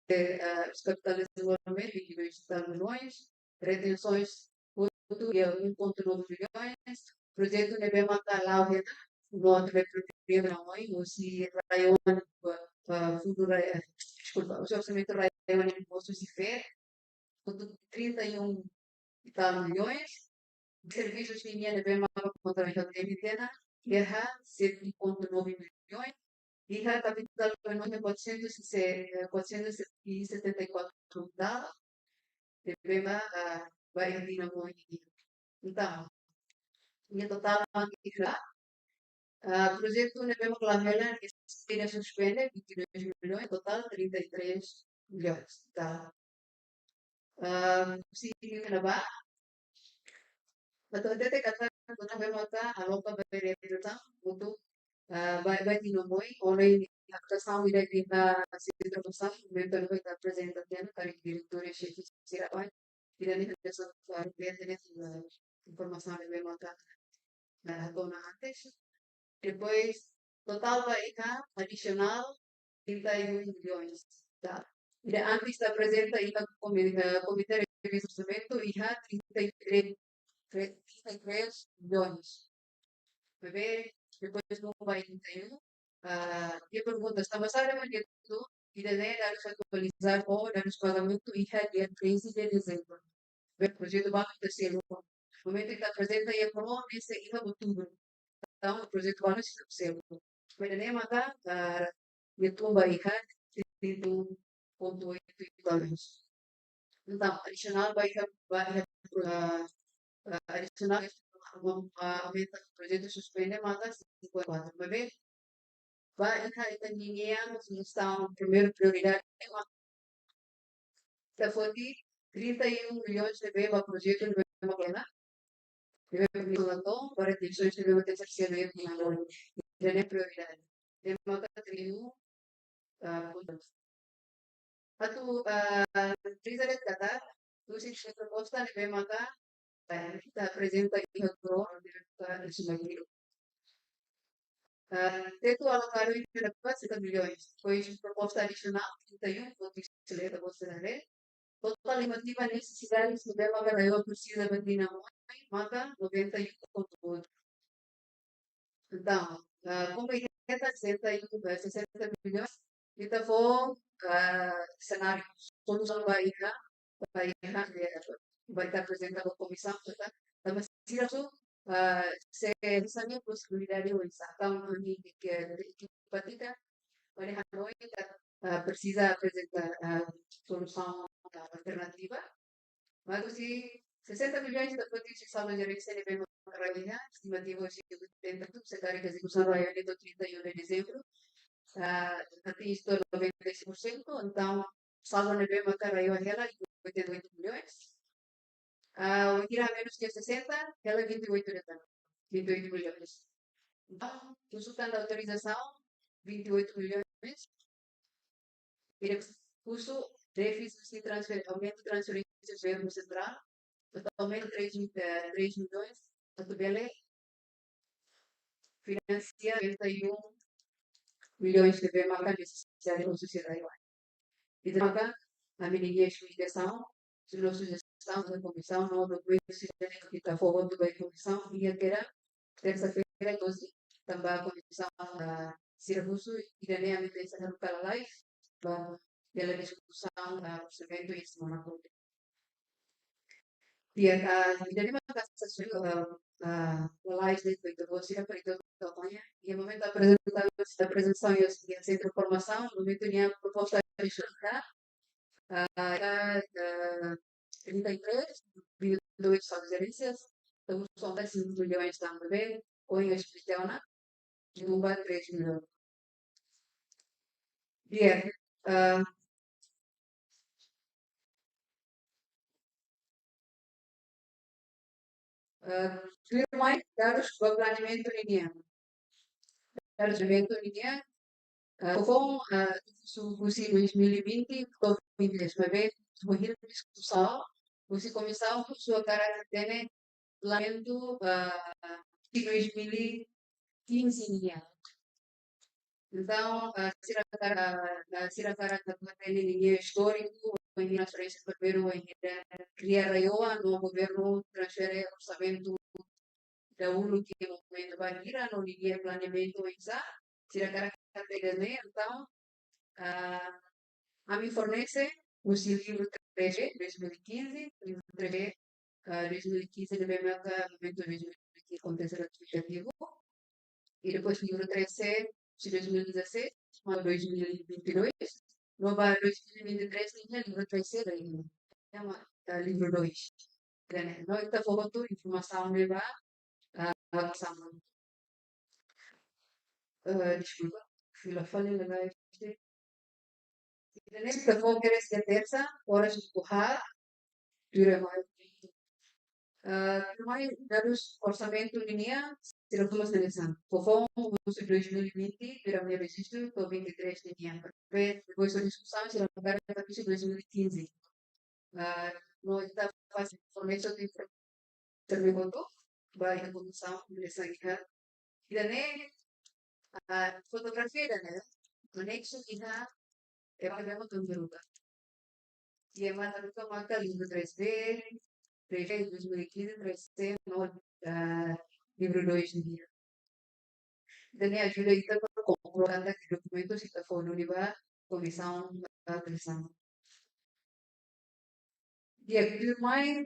eh, eh, os capitais de desenvolvimento, vinte e dois e tal milhões, retenções, hotu iha um ponto nove milhões, projetu ne'ebé maka la'o hela, no outro projetu não, husi RAEOA, eh, eh, fundo RAEOA, eh, deskulpa, husi orsamentu RAEOA ne'e, husi FED, hotu trinta e um e tal milhões, servisus nian ne'ebé maka kontra iha T N T ne'e, iha sete ponto nove milhões, iha kapitál permanente quatrocentos e se-, eh, quatrocentos e setenta e quatro e tal, ne'ebé maka, ah, ba iha Dinamo nian. Entaun, iha totál maka iha, ah, projetu ne'ebé maka la'o hela, ne'e suspende vinte e dois milhões, totál trinta e três milhões. Tá? Ah, husi ne'ebá, atu hatete katak, atu ne'ebé maka aloka ba reabilitasaun, atu, ah, ba, ba Dinamo, ohin alokasaun ida iha sentru formasaun, momentu ne'ebá ita aprezenta tiha ona, karik diretór i xefe sira ohin, ida-ne'e hanesan, ah, repete ne'e, ah, informasaun ne'ebé maka, ah, hato'o ona antes. Depois, totál ba iha adisionál trinta e um milhões, tá? Ida antes ita aprezenta iha komi-, eh, Komité Revizór Orsamentu iha trinta e três, trinta e três milhões. Maibé, depois vamos ba trinta e um. Ah, iha pergunta, tanba sá mak ida-ne'e dadus atualizadu ho dadus pagamentu iha dia treze de dezembro. Maibé projetu balu ita selu. Momentu ita aprezenta iha Koro, ne'e sei iha outubru. Entaun, projetu balu sei selu. Maibé ne'e maka, ah, iha tun ba iha setenta ponto oito e tal. Entaun, adisionál ba iha, ba iha, ah, ah, adisionál, ah, aumenta projetu suspende maka cinquenta e quatro. Maibé, ba iha ita-nia sugestaun, primeiru prioridade, ita foti trinta e um milhões ne'ebé ba projetu ne'ebé maka hela, ne'ebé permisu la to, ba retensoens ne'ebé maka terseira ne'e, ida-ne'e prioridade. Ne'e maka trinta e um, ah, pontos. Atu, ah, friza de'it katak, husi proposta ne'ebé maka, eh, ita aprezenta iha Koro, ita resume dulu. Ah, tetu alokadu iha ne'ebá setenta milhões, depois proposta adisionál trinta e um, vou dizer, vou dizer, totál estimativa nesesidade ne'ebé maka RAEOA presiza ba Dinamo, maka noventa e um ponto oito. Entaun, ah, komu ita sessenta e um, eh, sessenta milhões, ita fó, ah, senáriu, solusaun ba iha, ba iha, eh, ba ita aprezenta ba komisaun, tá? Tanba sira su, ah, se, se hanesan posibilidade oinsá, entaun, ami ke, ke, ke, ke, ba iha hanoin, ah, presiza aprezenta, ah, solusaun, ah, alternativa. Mas husi sessenta milhões ita foti husi saldu jerálmente ne'ebé maka RAEOA iha, estimativa husi oitenta, se karik ezekusaun RAEOA iha trinta e um de dezembro, ah, atinje noventa e seis por cento, entaun, saldu ne'ebé maka RAEOA hela, oitenta e oito milhões. Ah, o tira menos que sessenta, hela vinte e oito de tal, vinte e oito milhões. Entaun, husu tan autorizasaun, vinte e oito milhões. Ida husu défisit transfer-, aumento transferência governo central, totalmente três, eh, três milhões, atu bele financia noventa e um milhões ne'ebé maka nesesidade husi RAEOA. Ida maka ami-nia sujestaun, sujestaun ba komisaun, no dokumentu sira ne'ebé ita fó hotu ba komisaun, iha kera tersa-feira, doze, tanba komisaun, ah, sira husu, ida-ne'e ami tenke haruka lalais, ba, bele diskusaun, ah, orsamentu iha semana hotu. Di'ak, ah, ida-ne'e maka sasán, ah, ah, lalais de'it ba ita-boot sira para ita-boot akompaña. Iha momentu aprezentasaun, aprezentasaun iha, iha sentru formasaun, momentu ne'e proposta de chuta, ah, ah, trinta e três, vinte e dois transferências, entaun são dez milhões também, com as pequenas, de um a três milhões. Di'ak, ah, Ah, tuirmai, dadus ba planeamentu ninian. Dadus planeamentu ninian, ah, foufoun, ah, husi, husi dois mil e vinte to'o vinte e três, maibé, bainhira diskusaun, husi komisaun, husi hakarak hatene planeamentu, ah, husi dois mil e quinze nian. Entaun, ah, sira hakarak, ah, sira hakarak atu hatene ninia istóriku, bainhira transferénsia primeiru, bainhira kria RAEOA, no governu transfere orsamentu dahuluk iha momentu bainhira, no ninia planeamentu oinsá, sira hakarak hatene ne'e, entaun, ah, ami fornese husi livru três B, dois mil e quinze, livru três B, ah, dois mil e quinze ne'ebé maka momentu dois mil e quinze kontente ratifikativu. I depois livru três C, husi dois mil e dezasseis, mai dois mil e vinte e dois. No ba dois mil e vinte e três, ninia livru três C ida-ne'e, ah, livru dois. Ida-ne'e. No ita fó hotu informasaun ne'e ba, ah, ba sama. Eh, deskulpa, fila fali la este. Ida-ne'e ita fó kedas tersa, oras tuku haat, tuirmai. Eh, tuirmai dadus orsamentu ninian, sira tun hanesan. Foufoun, husi dois mil e vinte, primeiru rejistu, to'o vinte e três ninian. Maibé, depois de diskusaun, sira hakarak husi dois mil e quinze. Ah, no ita fase fornese de termikoto, ba iha komisaun, komisaun iha. Ida-ne'e, ah, fotografia ida-ne'e, aneksu iha, eh, programa Kambiruka. Iha maka, maka livru três B, três B dois mil e quinze, três C, no, ah, livru dois nian. Ida-ne'e ajuda ita para komprende katak dokumentu sira fó duni ba komisaun, ba komisaun. Di'ak, tuirmai,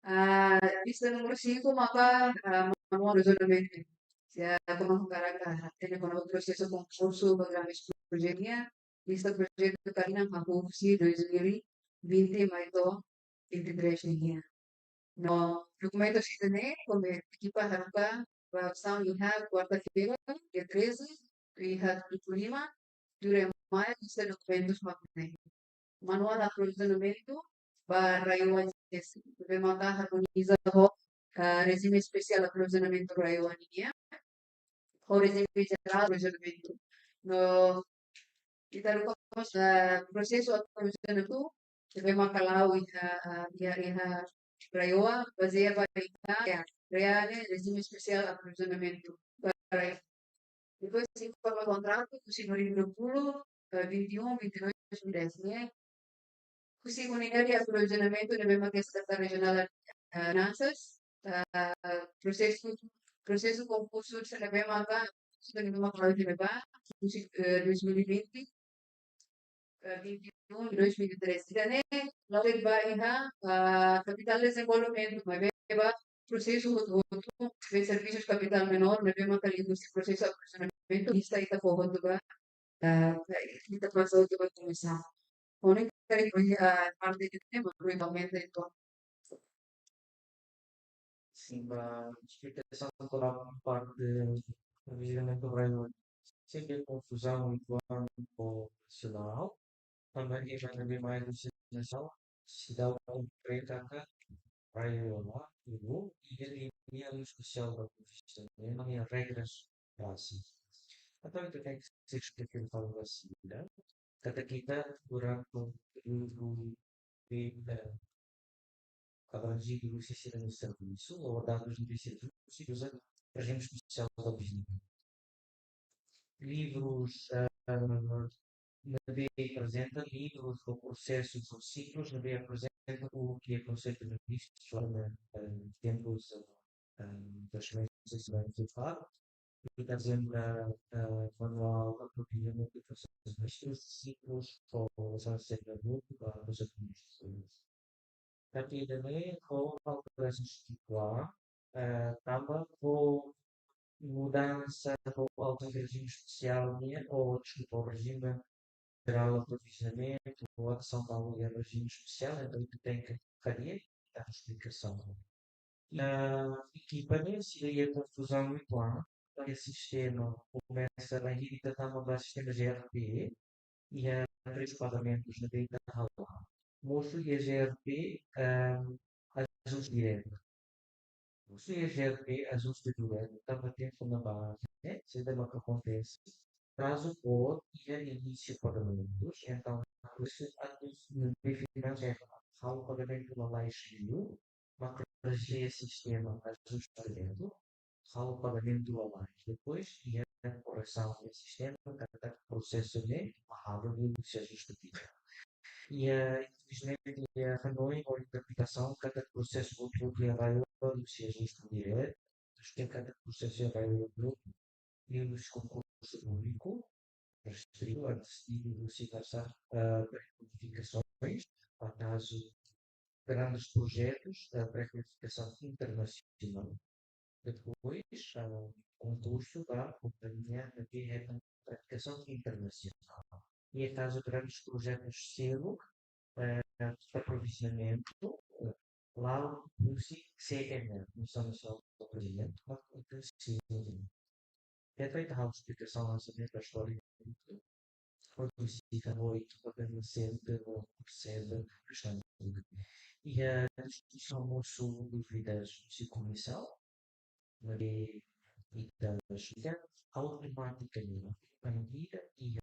ah, lista númeru cinco maka, ah, manuál rezolvimentu. Se a, kona-ba katak, ah, hatene kona-ba prosesu konkursu ba grama espurjenia, lista projetu kalinan hahú husi dois mil e vinte mai to'o vinte e três nian. No dokumentu sira-ne'e, kona-ba ekipa haruka ba audisaun iha kuarta-feira, dia treze, iha tuku lima, tuirmai lista dokumentus mak ne'e. Manuál aprovizionamentu ba RAEOA S S, ne'ebé maka harmoniza ho, ah, rejime espesiál aprovizionamentu RAEOA nian, ho rejime jerál aprovizionamentu. No ita haruka mós, ah, prosesu aprovizionamentu ne'ebé maka la'o iha, ah, iha, iha RAEOA, bazeia ba iha, ya, RAEOA ne'e rejime espesiál aprovizionamentu ba RAEOA. Depois informa kontratu husi dois mil e dua puluh, eh, vinte e um, vinte e dois, vinte e três, ne'e. Husi unidade de aprovizionamentu ne'ebé maka Sekretáriu Rejionál, eh, Finanças, eh, prosesu, prosesu konkursu sira ne'ebé maka, sira ne'ebé maka la'o iha ne'ebá, husi, eh, dois mil e vinte, eh, vinte e um, dois mil e três. Ida-ne'e la'o ba iha, ah, kapitál dezenvolvimentu, maibé ba prosesu hotu-hotu, ba servisus kapitál menór, ne'ebé maka liga husi prosesu aprovizionamentu, lista ita fó hotu ba, ah, ita pasa hotu ba komisaun. Ha'u hakarak, ah, parte de tema, provavelmente, entaun. Sin, ba esplikasaun kona-ba parte de aprovizionamentu RAEOA. Sempre konfuzaun uitoan operasionál. Tanba iha ne'ebé mai husi nasaun, seidauk komprende katak RAEOA, iha limiar espesiál ba profisaun, ne'e mak iha regras básicas. Entaun, ita tenke esplika fali ba sira katak ita durante um período de, eh, abranjidu husi sira-nia servisu, ou dadus ne'ebé sira uza, uza rejime espesiál ba biznis. Livrus, ah, ne'ebé aprezenta, livrus ou prosesus ou siklus ne'ebé aprezenta o que é conceito de risco, ah, tempos, ah, transferências de faro, e, por exemplo, ah, manuál de aprovisionamento de prosesus de risco, siklus ou relasaun de grupu ba prosesus de risco. Tapi ida-ne'e ho alterasaun struktural, eh, tanba ho mudansa ho alterasaun rejime espesiál nian, ou, deskulpa, rejime jerál aprovizionamentu, ou adosaun ba rejime espesiál, entaun ita tenke kadia, dar esplikasaun. Iha ekipa ne'e, sira iha konfuzaun uitoan, tanba sistema komesa la irita tanba ba sistema G R P, iha três pagamentus ne'ebé ita hala'o. Mosu iha G R P, ehm, ajustu diretu. Mosu iha G R P ajustu diretu, tanba tempu ne'ebá, ne'e, saida mak akontese. Prazu boot iha inísiu pagamentus, entaun, husi atus ne'ebé finansiál halo pagamentu lalais liu, mak rejeta sistema ajustu diretu, halo pagamentu lalais. Depois, iha koresaun iha sistema, katak prosesu ne'e, halo liu husi ajustu diretu. Iha, infelizmente, iha hanoin ou interpretasaun, katak prosesu hotu-hotu iha RAEOA husi ajustu diretu, depois katak prosesu iha RAEOA liu husi konkursu públiku, restritu a destinu husi kasa, eh, pré-kualifikasoens, ba kazu grandes projetus, eh, pré-kualifikasaun internasionál. Depois, eh, konkursu ba kompañia ne'ebé hetan pré-kualifikasaun internasionál. Iha kazu grandes projetus seluk, eh, aprovizionamentu, eh, la'o husi C N L, Comissão Nacional de Abastecimento, mas husi C N L. Ita halo esplikasaun hanesan ne'e ba istória, hodi sira, hodi ekipa permanente, hodi persebe, bastante. Iha diskusaun mosu dúvidas husi komisaun, ne'ebé ita esplika automatikamente, a medida iha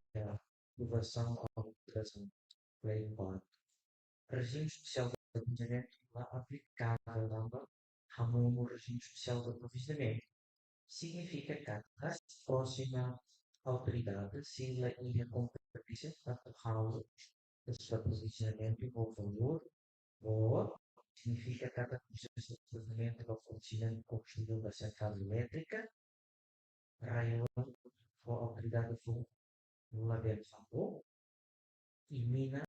aprovasaun ou alterasaun lei quatro, rejime espesiál de aprovizionamentu la aplikavel tanba hamonu rejime espesiál de aprovizionamentu. Signifika katak próxima autoridade, se la iha kompeténsia atu halo aprovizionamentu ho valór, ou signifika katak prosesu de aprovizionamentu ba fornesimentu kombustivel ba sentrál elétrika, RAEOA ho autoridade foun labele halo, i mina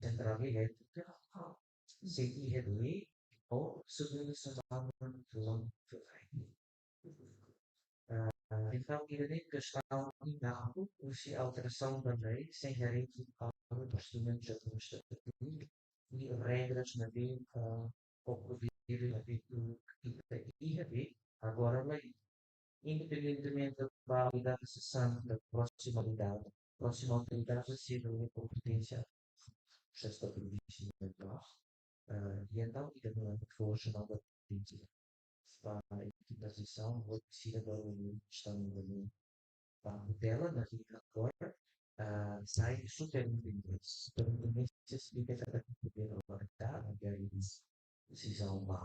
sentrál elétrika sei iha lei ou segundu semana fulan fevereiru. Ah, entaun, ida-ne'e kestaun indahu husi alterasaun ba lei, sei harii halo prosesu administrativu i regras ne'ebé, ah, oku diri ne'ebé ita iha de'it, agora lei. Independentemente ba autoridade sesante, próxima autoridade, próxima autoridade sei iha kompeténsia, prosesu de aprovizionamentu, eh, i entaun, ita-nia forsa na ba ekipa tranzisaun, hodi sira ba o estadu ba tutela na vida agora, eh, sai superintendente. Superintendente esplika katak poder agora, tá, agora desizaun ba.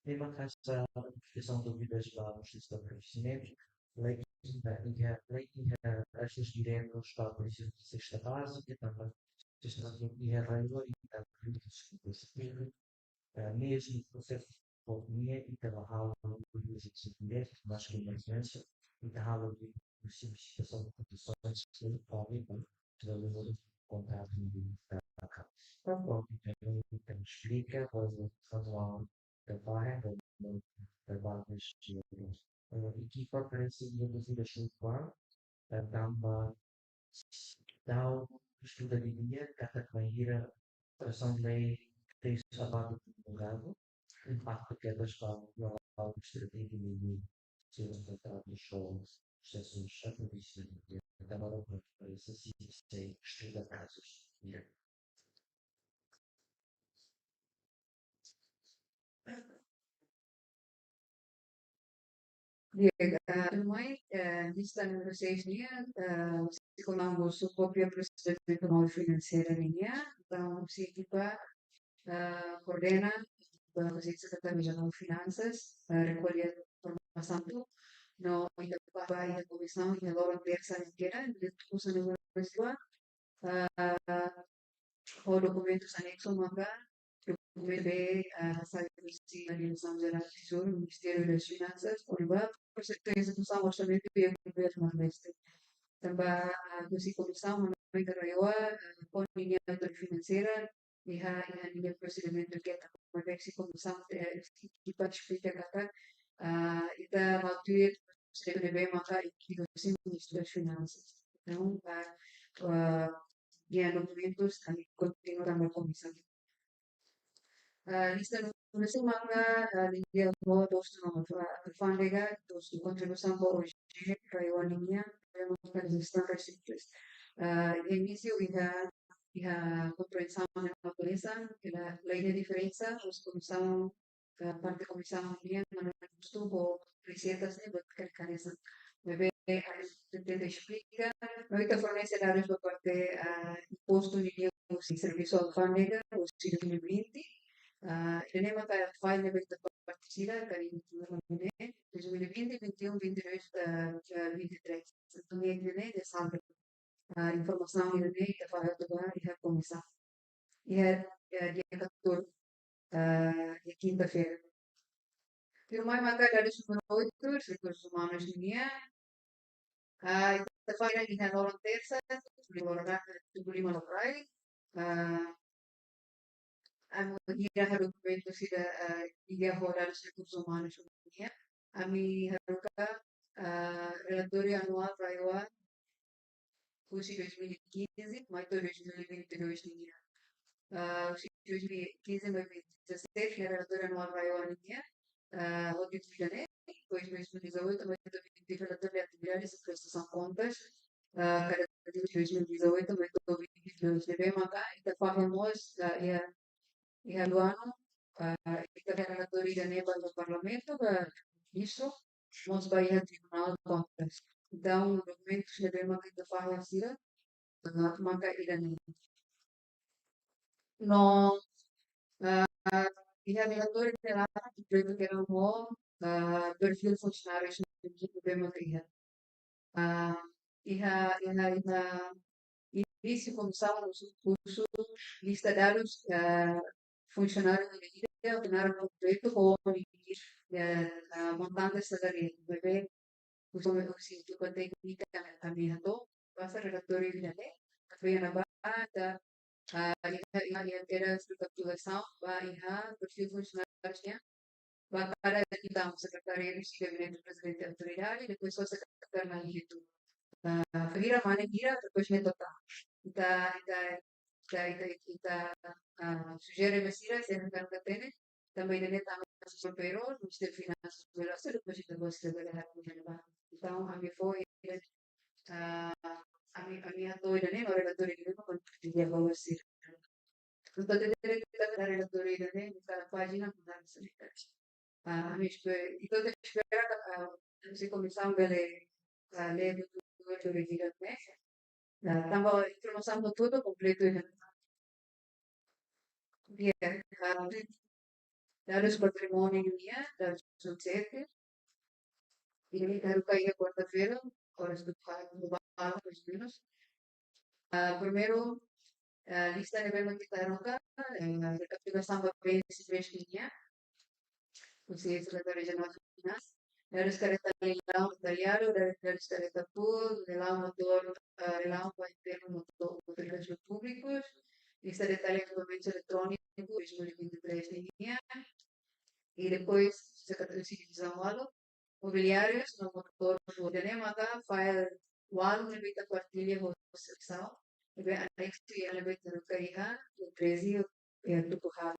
Ne'e mak hanesan kestaun dúvidas ba prosesu de aprovizionamentu, lei iha, lei iha ajustu diretu ba, por ezemplu, sesta bázika, tanba sesta bázika iha RAEOA, i tanba, eh, mezmu prosesu de autonomia, ita la halo liu husi diretu, mas ke emerjénsia, ita halo liu husi situasaun, situasaun, situasaun, situasaun, kontratu di taka. Tanba, ita esplika, hodi, hodi trabalha, hodi trabalha, eh, ekipa parese iha dúvida xungkuan, eh, tanba tau estuda didi'ak, katak bainhira alterasaun lei três abadu promulgadu, impaktu kedas ba globál estratégia de sira kontratu show, prosesu de aprovizionamentu, tanba para esse sei estuda kazus. Di'ak, ah, tuirmai, eh, lista númeru seis nian, eh, sei ko'alia mós kópia prosesu de informál finanseira nian, entaun, sei ekipa, eh, koordena, ba husi Sekretáriu Jerál Finansas, eh, rekolla informasaun, no ita ba iha komisaun, iha loron tersa ne'e kedas, iha tuku sanulu-resin-rua, ah, ho dokumentus aneksu maka dokumentu ne'ebé, ah, sai husi Diresaun Jerál Tezouru, Ministériu das Finansas, kona-ba prosesu ezekusaun orsamentu iha Governu Nordeste. Tanba, ah, husi komisaun, no ita RAEOA, ah, ho ninia autoridade finanseira, iha, iha ninia prosedimentu ketak, maibé husi komisaun, eh, ekipa esplika katak, ah, ita mak tuir prosesu ne'ebé maka ekipa husi Ministériu das Finansas. Entaun, ah, ah, iha dokumentus ami kontinua tanba komisaun. Ah, lista númeru seis maka, ah, liga ho postu no alfándega, postu kontribuisaun ba O G, RAEOA nian, RAEOA maka jestaun reseitas. Ah, iha inísiu iha iha komprensaun ne'e maka hanesan, ke la, la iha diferensa husi komisaun, eh, parte komisaun nian, manu kustu ho reseitas ne'e buat kare-kare hanesan. Maibé, eh, ita tenta esplika, no ita fornese dadus ba parte, eh, impostu nian husi servisu alfándega, husi dois mil e vinte, eh, ida-ne'e maka file ne'ebé ita parte sira, karik ita ne'e, dois mil e vinte, vinte e um, vinte e dois, eh, vinte e três. Entaun, ne'e, ne'e, ne'e saldo. Ah, informasaun ida-ne'e ita fahe hotu ba iha komisaun. Iha, iha dia catorze, ah, iha kinta-feira. Tuirmai maka dadus númeru oito, rekursus umanus nian. Ah, ita fahe iha loron tersa, tuku lima lokraik, tuku lima lokraik. Ah, ami hira halo dokumentu sira, ah, liga ho dadus rekursus umanus nian. Ami haruka, ah, relatóriu anuál RAEOA husi dois mil e quinze mai to'o dois mil e vinte e dois nian. Ah, husi dois mil e quinze mai vinte e seis, iha relatóriu anuál RAEOA nian, ah, ho títulu ida-ne'e, depois dois mil e dezoito mai to'o vinte, relatóriu de atividades e prestasaun kontas, ah, kada dois mil e dezoito mai to'o vinte e dois, ne'ebé maka ita fahe mós, ah, iha, iha dua anu, ah, ita fahe relatóriu ida-ne'e ba iha Parlamentu, ba iha Primeira-Ministru, mós ba iha Tribunál de Contas. Entaun, dokumentus ne'ebé maka ita fahe sira, ah, maka ida-ne'e. No, ah, iha relatóriu ida-ne'e laran, kompletu tiha ona, ah, perfíl funsionáriu ne'ebé maka iha. Ah, iha, iha, iha inísiu komisaun husu, husu lista dadus, ah, funsionáriu ida-ida, funsionáriu kompletu ho, ah, montante salariál, maibé husi, husi ekipa téknika ami hato'o, basa relatóriu ida-ne'e, tapi iha ne'ebá ita, ah, iha, iha, iha kedas rekapitulasaun ba iha perfíl funsionáriu nian, ba kada entaun sekretáriu husi Gabinete Prezidente Autoridade, depois ho sekretáriu na iha tu. Ah, bainhira mane hira, depois ne'e totál. Ita, ita, ita, ita, ita, ah, sujere ba sira, se hakarak hatene, tanba ida-ne'e tanba husi payroll, Ministériu Finansas, bele, se depois ita gosta bele halo iha ne'ebá. Entaun, ami fó, ah, ami, ami hato'o ida-ne'e, no relatóriu ida-ne'e, no kompartilha ba sira. Entaun, ita haree relatóriu ida-ne'e, iha kada pájina, maka sira. Ah, ami espe-, entaun, ita espera, ah, husi komisaun bele, ah, lee hotu, hotu, hotu, hotu, hotu, hotu. Ah, tanba informasaun hotu kompletu iha. Di'ak, ah, dadus patrimóniu nian, dadus sete. Ida-ne'e haruka iha kuarta-feira, oras tuku haat, mais ou menos. Ah, primeiru, ah, lista ne'ebé maka ita haruka, eh, rekapitulasaun ba bensimentu nian, husi Sekretáriu Jerál Finansas, dadus kareta leilaun detalhadu, da-, dadus kareta pool, leilaun motór, ah, leilaun ba empregu motór, motór públikus, lista detalhadu dokumentus eletrónikus, dois mil e vinte e três nian, i depois, Sekretáriu Jerál Divizaun ualu, mobiliárius no motór, ida-ne'e maka file ualu ne'ebé ita partilla ho seksaun, ne'ebé anexu iha ne'ebé ita haruka iha, iha treze, iha tuku haat.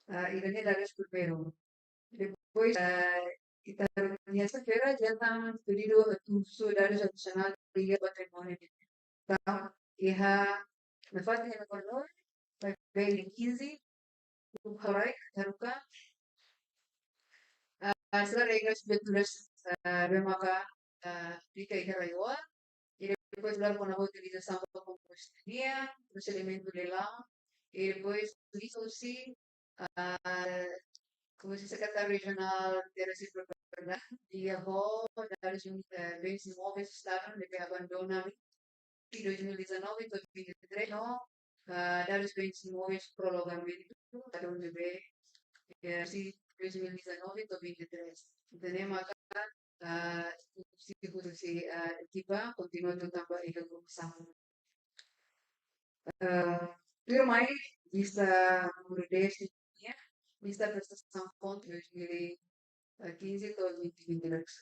Ah, ida-ne'e dadus primeiru. Depois, ah, ita haruka iha sexta-feira, já iha pedidu husu dadus adisionál liga patrimóniu. Entaun, iha, nafatin iha númeru nove, vai bem quinze, o Harai, haruka. Ah, sira regras de turas, ah, ne'ebé maka, ah, aplika iha RAEOA, i depois la'o kona-ba utilizasaun ba kombustivel, prosedimentu leilaun, i depois husi, ah, husi Sekretáriu Rejionál Terras e Propriedade, iha ho dadus, eh, bens imóveis Estadu ne'ebé abandona iha dois mil e dezanove to'o vinte e três, no, ah, dadus bens imóveis prolongamentu, dadus ne'ebé, eh, husi dois mil e dezanove to'o vinte e três. Entaun ne'e maka, ah, husi, husi, ah, ekipa kontinua tutan ba iha komisaun. Ah, tuirmai, lista númeru dez nian, lista prestasaun konta dois mil e quinze to'o dois mil e vinte e dois.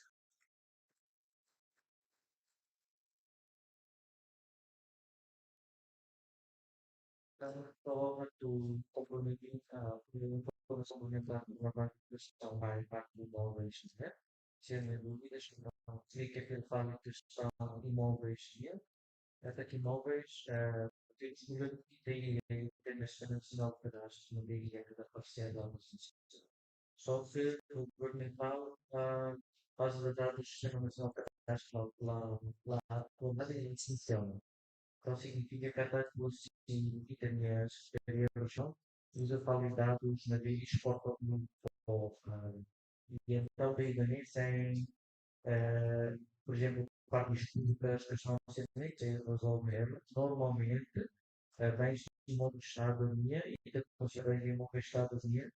Tanba atu komplementa, ah, informasaun komplementar, informasaun ba parte imóveis, ne'e? Se há dúvidas, não, se quer que eu fale questão imóveis, ne'e? Katak imóveis, eh, temos que ver que tem, tem esta nacional de cadastro, não tem que dar parcela, não sei se. Só que o governo fala, ah, faz os dados do Sistema Nacional de Cadastro lá, lá, lá, lá, lá em Assunção. Então significa que a taxa de custo significa que a Secretaria da Região usa para os dados na vez exporta muito, ah, e então tem também sem, eh, por exemplo, parte das públicas, questão de acidentes, resolve ela. Normalmente, eh, bens de imóvel Estado da União e da Conselho de Imóveis Estado da União,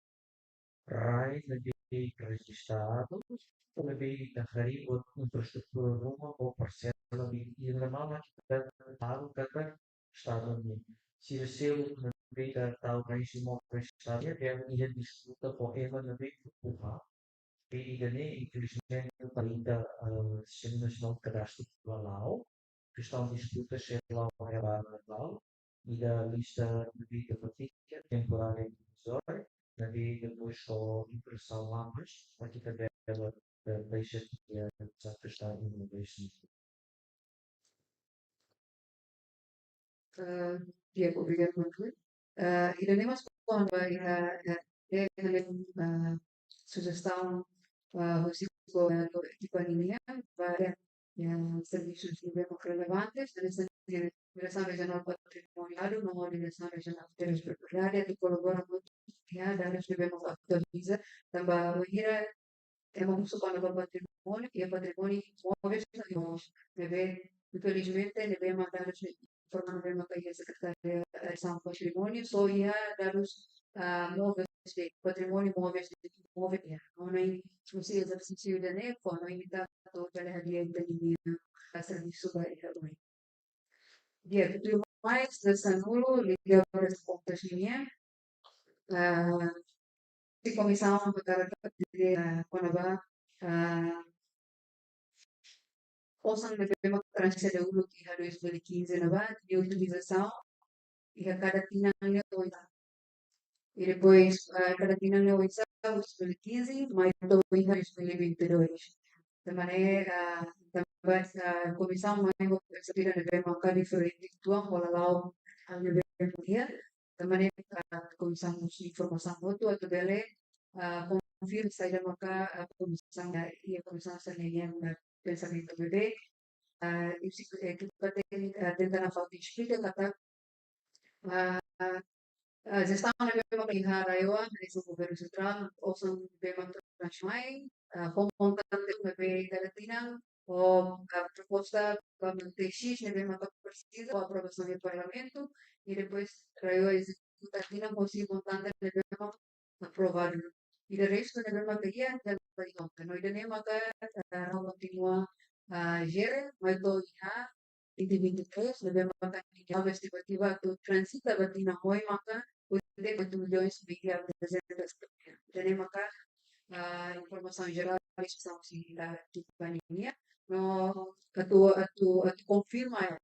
rai na vez registrado, na vez da Rio, infraestrutura ruma ou parcela de, e na mala que está dado cada Estado da União. Se recebe na vez da tal bens de imóveis Estado da União, e a disputa com ela na vez do Porra. E ainda nem, infelizmente, ainda, ah, Sistema Nacional de Cadastro Portugal, questão de disputa se ela é legal, e da lista de vida política temporária e provisória, na vida depois com impressão lá, mas aqui também ela, eh, deixa de, eh, se afastar de uma vez. Ah, di'ak, obrigadu, Manuel. Ah, ida-ne'e mós kona-ba iha, eh, eh, eh, ah, sujestaun, ah, husi ko, eh, ko ekipa nian, ba, eh, servisus ne'ebé mak relevantes, dari segi Diresaun Rejionál Patrimóniu no Diresaun Rejionál Terras Propriedade, atu kolabora hamutuk iha dadus ne'ebé mak atualiza, tanba wainhira ema husu kona-ba patrimóniu, iha patrimóniu imóveis no imóveis. Ne'ebé, infelizmente, ne'ebé mak dadus ne'e informa ne'ebé mak iha Sekretaria Rejionál Patrimóniu, só iha dadus, ah, móveis de'it, patrimóniu móveis de'it, imóvel iha. Entaun, husi ezersísiu ida-ne'e, fó hanoin ita atu bele hadi'a ita-nia, ah, servisu ba iha oin. Di'ak, tuirmai, ida sanulu, liga ba Prestasaun Kontas nian. Ah, husi komisaun hakarak atu hatete, ah, kona-ba, ah, osan ne'ebé mak transfere uluk iha dois mil e quinze ne'ebá, nia utilizasaun iha kada tinan nia oinsá. I depois, ah, kada tinan nia oinsá, dois mil e quinze, mai to'o iha dois mil e vinte e dois. Tanba ne'e, ah, tanba, ah, komisaun mai ho persepida ne'ebé maka diferente uitoan, hola la'o, ah, ne'ebé mak iha. Tanba ne'e, ah, komisaun husu informasaun hotu atu bele, ah, konfirma saida maka, ah, komisaun, ah, iha komisaun sira-nia, ah, pensamentu ne'ebé. Ah, i se, eh, ekipa téknika, ah, tenta nafatin esplika katak, ah, ah, jestaun ne'ebé mak iha RAEOA, hanesan governu sentrál, osan ne'ebé mak transfere mai, ah, ho montante ne'ebé kada tinan, ho, ah, proposta ba montante X ne'ebé mak presiza, ho aprovasaun iha Parlamentu, i depois RAEOA ezekuta tinan husi montante ne'ebé mak aprovadu. I de restu ne'ebé mak iha, iha ba iha. No ida-ne'e maka, eh, RAEOA kontinua, ah, jere, mai to'o iha dois mil e vinte e três, ne'ebé maka iha estimativa atu transita ba tinan oin maka oitenta e oito milhões média apresenta. Ida-ne'e maka, ah, informasaun jerál, informasaun husi, ah, ekipa nian. No atu, atu, atu konfirma, eh,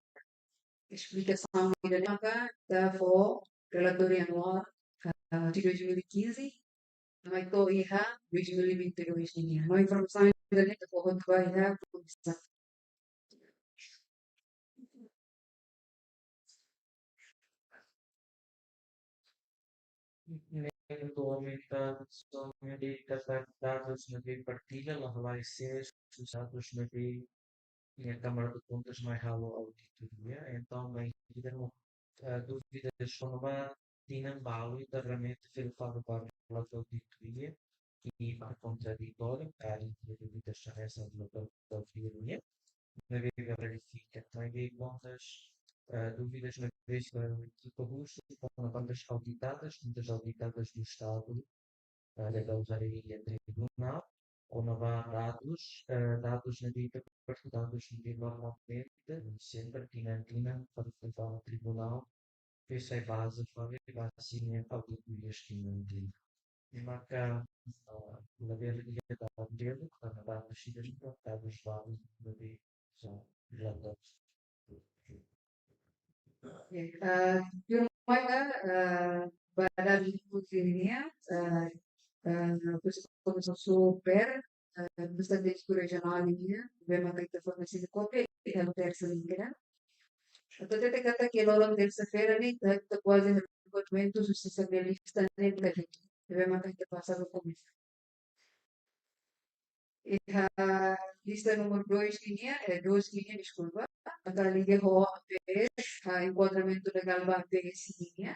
esplikasaun ida-ne'e maka ita fó relatóriu anuál, ah, husi dois mil e quinze, mai to'o iha dois mil e vinte e dois nian. No informasaun ida-ne'e ita fó hotu ba iha komisaun. Ne'e atu aumenta somente katak dadus ne'ebé partilla, la halai sesu dadus ne'ebé iha Câmara de Contas mai halo auditoria. Entaun, bainhira, eh, dúvidas kona-ba tinan balu, ita realmente fila fali ba relatóriu auditoria, i para kontraditóriu, karik iha dúvidas hanesan relatóriu auditoria, ne'ebé verifika, tanba kontas, eh, dúvidas ne'ebé, eh, ekipa husu, kona-ba kontas auditadas, kontas auditadas do Estado, eh, da Causaria Tribunal, kona-ba dadus, eh, dadus ne'ebé, dadus ne'ebé normalmente, sempre tinan-tinan, para levar ao tribunal, esa baze fali ba sira-nia auditoria tinan-tinan. I maka, ah, labele iha dadu, karena dadu sira-ne'e dadus balu ne'ebé são relatórios. Ya, ah, tuirmai, ah, ba dadus husi nian, ah, ah, husi komisaun super, ah, husi Estadístika Rejionál nian, ne'ebé maka ita fornese kópia, iha tersa ne'e, ya. Atu hatete katak iha loron tersa-feira ne'e ita, ita kuaze haruka dokumentu husi sosialista ne'e ita, ne'ebé maka ita pasa ba komisaun. Iha lista númeru dois nian, eh, dois nian, deskulpa, atu liga ho A P S, ah, enkuadramentu legál ba A P S nian.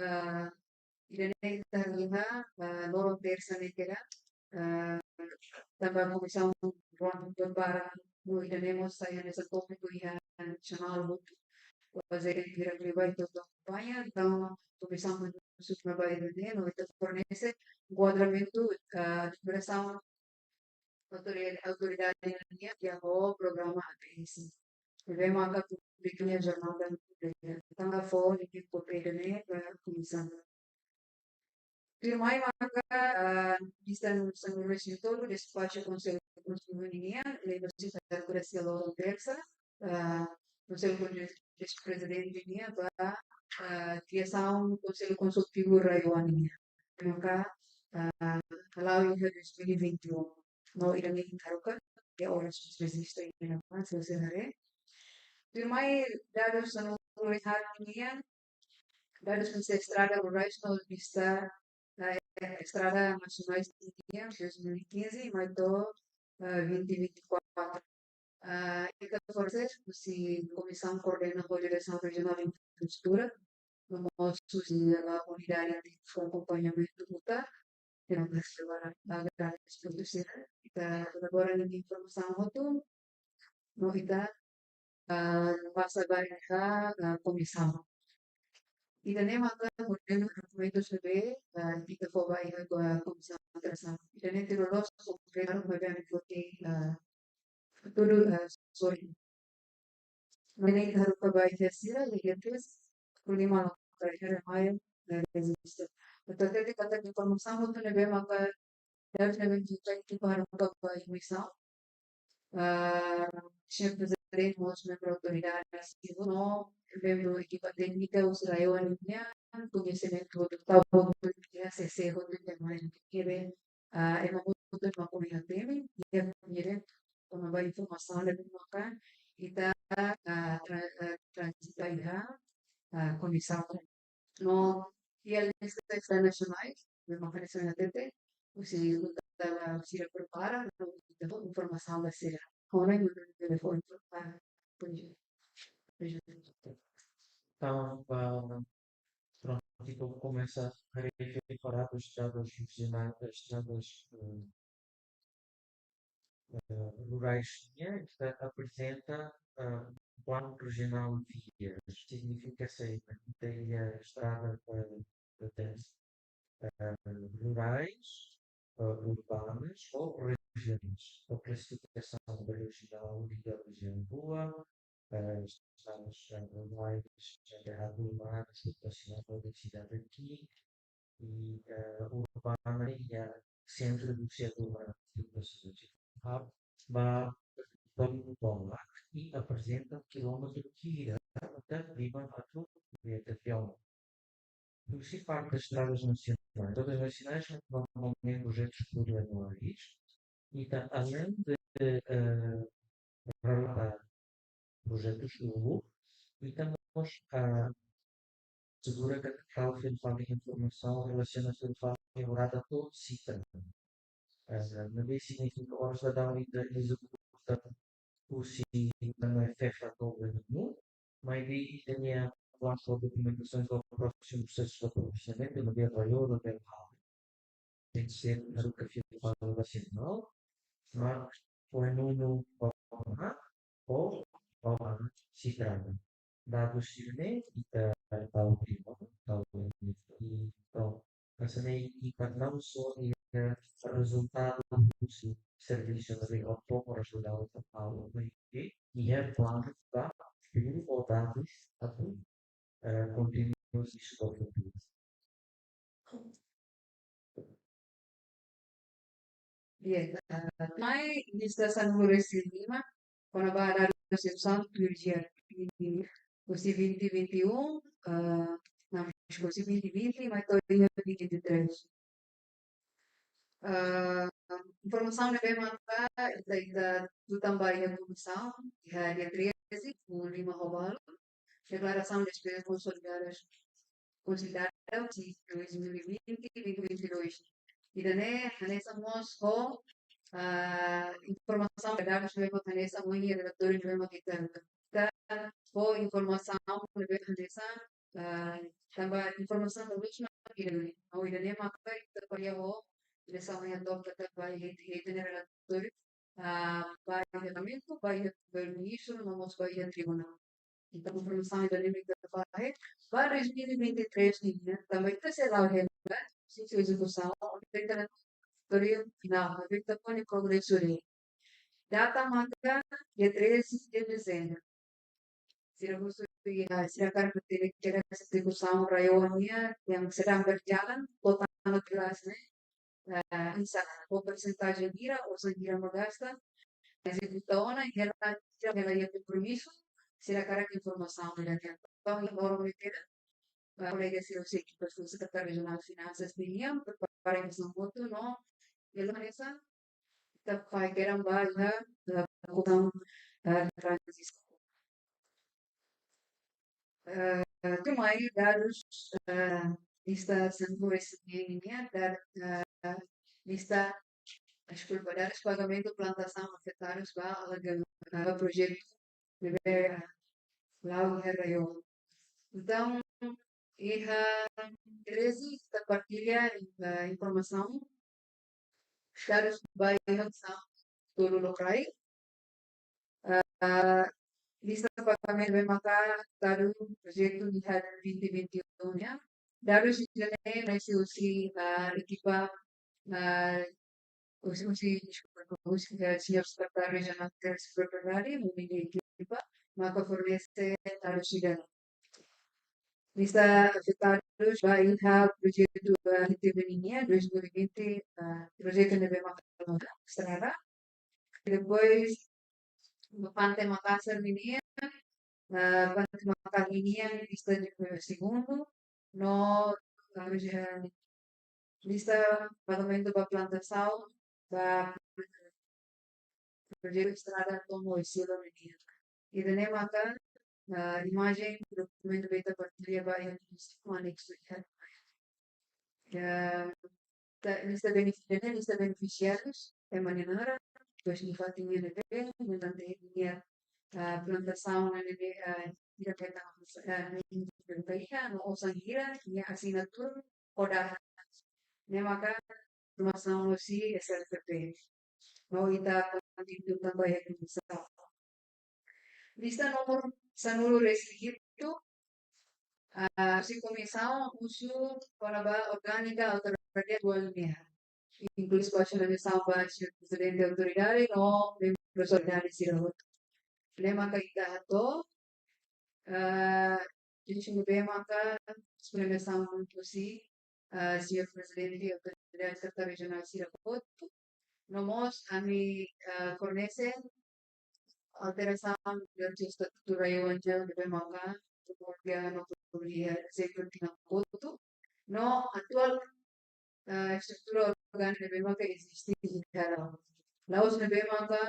Ah, ida-ne'e ita haree iha, ah, loron tersa ne'e kedas, ah, tanba komisaun rona prepara, no ida-ne'e mós sai hanesan tópiku iha nasionál hotu. Kuaze ita bira liu ba ita-nia kampaña, entaun komisaun mós husu ba ida-ne'e, no ita fornese enkuadramentu, ah, numerasaun autoridade, autoridade nian iha ho programa A P S. Ne'ebé maka publika iha jornál da Repúblika. Entaun fó link kopia ida-ne'e ba komisaun. Tuirmai maka, ah, lista sanulu-resin-tolu, despaxu Konsellu Konsellu nian, lembra se ita haree iha loron tersa, ah, Konsellu Konsellu Prezidente nian ba, ah, kriasaun Konsellu Konsultivu RAEOA nian. Maka, ah, hala'o iha dois mil e vinte e um. No ida-ne'e ita haruka, iha oras rejistu iha ne'ebá, se você haree. Tuirmai dadus sanulu-resin-haat nian, dadus husi estrada rurais no lista, eh, estrada nasionais nian, dois mil e quinze, mai to'o, eh, vinte vinte e quatro. Ah, ita fornese husi Komisaun Koordena ho Diresaun Rejionál Infraestrutura, no mós husi, ah, unidade de akompañamentu UTA, ita agradese ba produsir, ita elabora ninia informasaun hotu, no ita, ah, pasa ba iha, ah, komisaun. Ida-ne'e maka modelu dokumentu ne'ebé, ah, ita fó ba iha komisaun atrasaun. Ida-ne'e tuir loloos kompletu, maibé ami foti, ah, tudu, ah, sorry. Ne'e ita haruka ba iha sira, iha três, por lima, iha Maio, eh, rejistu. Entaun, ita hatete katak informasaun hotu ne'ebé maka dadus ne'ebé ita haruka ba komisaun. Ah, señór Prezidente mós membru autoridade, no membru ekipa téknika husi RAEOA nian, koñesimentu hotu, tau hotu iha C C hotu iha mai, ne'ebé, ah, ema hotu mak iha temi, iha koñesimentu kona-ba informasaun ne'ebé maka ita, ah, tra-, ah, transita iha, ah, komisaun. No iha lista estrada nasionais, ne'ebé maka ne'e sira hatete, husi UTA sira prepara, no ita fó informasaun ba sira. Agora, númeru telefone prepara. Pois, pois. Entaun, ah, prontu, ita komesa a referir para estradas rejionais, estradas, eh, eh, rurais nian, ita aprezenta, eh, planu rejionál vias. Signifika se ita iha estrada, eh, eh, eh, rurais, eh, urbanas ou rejionais. A klasifikasaun rejionál liga rejiaun rua, eh, estradas, eh, rurais, eh, terra do mar, situasaun da cidade aqui, i, eh, urbana iha sentru do setor urbano, ba, ba, ba, i aprezenta kilómetru hira ita lima atu via aviaun. Husi parte estradas nasionais, estradas nasionais normalmente projetus plurianuais, i ita além de, eh, relata projetus uluk, ita mós, ah, asegura katak fila fali informasaun relasiona fila fali estrada to'o Sitra. Eh, ne'ebé signifika oras daudaun ita ezekuta husi M F F to'o governu, maibé ita-nia planu dokumentasaun ba prósimu prosesu de aprovisionamentu, ne'ebé valór, ne'ebé tenke ser haruka fila fali ba sira, no? Mas, o enunu ba, ba, o, ba, Sitra. Dadus sira-ne'e ita tau prima, tau prima. Entaun, hanesan ne'e ita não só iha rezultadu husi servisu ne'ebé oras daudaun ita tau, maibé iha planu ba futuru ou dadus atu, eh, kontinua husi futuru. Bien, ah, mai lista sanulu-resin-lima, kona-ba dadus ezekiusaun tuir dia husi vinte vinte e um, ah, não, husi vinte vinte, mai to'o dia vinte e três. Ah, informasaun ne'ebé maka ita, ita tutan ba iha komisaun, iha dia treze, full lima ho balu. deklarasaun despezas konsolidadas, konsolidada husi dois mil e vinte, dois mil e vinte e dois. Ida-ne'e hanesan mós ho, ah, informasaun, dadus ne'ebé hanesan ho relatóriu ne'ebé ita, ita ho informasaun ne'ebé hanesan, ah, tanba informasaun lalais mak ida-ne'e. Ha'u ida-ne'e maka ita ko'alia ho diresaun iha to'o katak ba iha, iha ita-nia relatóriu, ah, ba iha parlamentu, ba iha Primeiru-Ministru, no mós ba iha tribunál. Entaun, informasaun ida-ne'e mak ita fahe ba dois mil e vinte e três nian, tanba ita sei la'o hela, sei ezekusaun, ita la to'o finál, ita fó nia progresu de'it. Data maka dia treze de dezembro. Sira husu, ah, sira hakarak hatene katak ezekusaun RAEOA nian yang sedang berjalan, kuota no jelas ne'e, ah, oinsá, ho persentajen hira, osan hira mak gasta, ezekuta ona, hela, hela iha kompromisu, sira hakarak informasaun ida-ne'e. Entaun, agora ita, ah, kolega sira husi ekipa Sekretáriu Rejionál Finansas nian prepara informasaun hotu no, entaun hanesan ita fahe kedan ba iha, ah, kutan, ah, tranzisaun. Eh, tuirmai dadus, eh, lista sanulu resin-neen nian, da-, eh, lista, deskulpa, dadus pagamentu plantasaun afetadus ba alaga-, ba projetu ne'ebé, eh, la'o iha RAEOA. Entaun, iha treze ita partilla, eh, informasaun, dadus ba iha todo lokraik. Ah, lista pagamentu ne'ebé maka tadu projetu iha vinte vinte e um nian. Dadus ida-ne'e mai husi, ah, ekipa, ah, husi, husi, deskulpa, husi, ah, señór Sekretáriu Rejionál Terras e Propriedade, no nia ekipa, maka fornese dadus ida-ne'e. Lista afetadus ba iha projetu, ah, N T B nian, dois mil e vinte, ah, projetu ne'ebé maka estrada. Depois, Pante Makasar nian, ah, Pante Makasar nian, lista de, eh, segundu, no, ah, lista pagamentu ba plantasaun, ba projetu estrada to'o Moiselo nian. Ida-ne'e maka, ah, imajen dokumentu ne'ebé ita partilla ba iha aneksu iha. Ya, ta-, lista benefisiáriu, lista benefisiárius, ema nia naran, depois nia fatin ne'ebé, montante nia, ah, plantasaun ne'ebé, ah, nia keta, ah, nia keta iha, no osan hira, nia asinatura, ho data. Ne'e maka informasaun husi S L P P. No ita kontinua tanba iha komisaun. Lista númeru sanulu resin-hitu, ah, husi komisaun husu kona-ba orgánika autoridade atuál nian. Inklui partisipasaun ba señór Prezidente Autoridade no membru autoridade sira hotu. Ne'e maka ita hato'o, ah, jadi sungguh be maka supremasaun husi, ah, señór Prezidente Autoridade Sekretáriu Rejionál sira hotu. No mós ami, ah, fornese alterasaun durante estatutu RAEOA nian ne'ebé maka, no publika ezemplu tinan kotuk. No atuál, eh, estrutura orgánika ne'ebé maka eziste iha RAEOA. La'ós ne'ebé maka,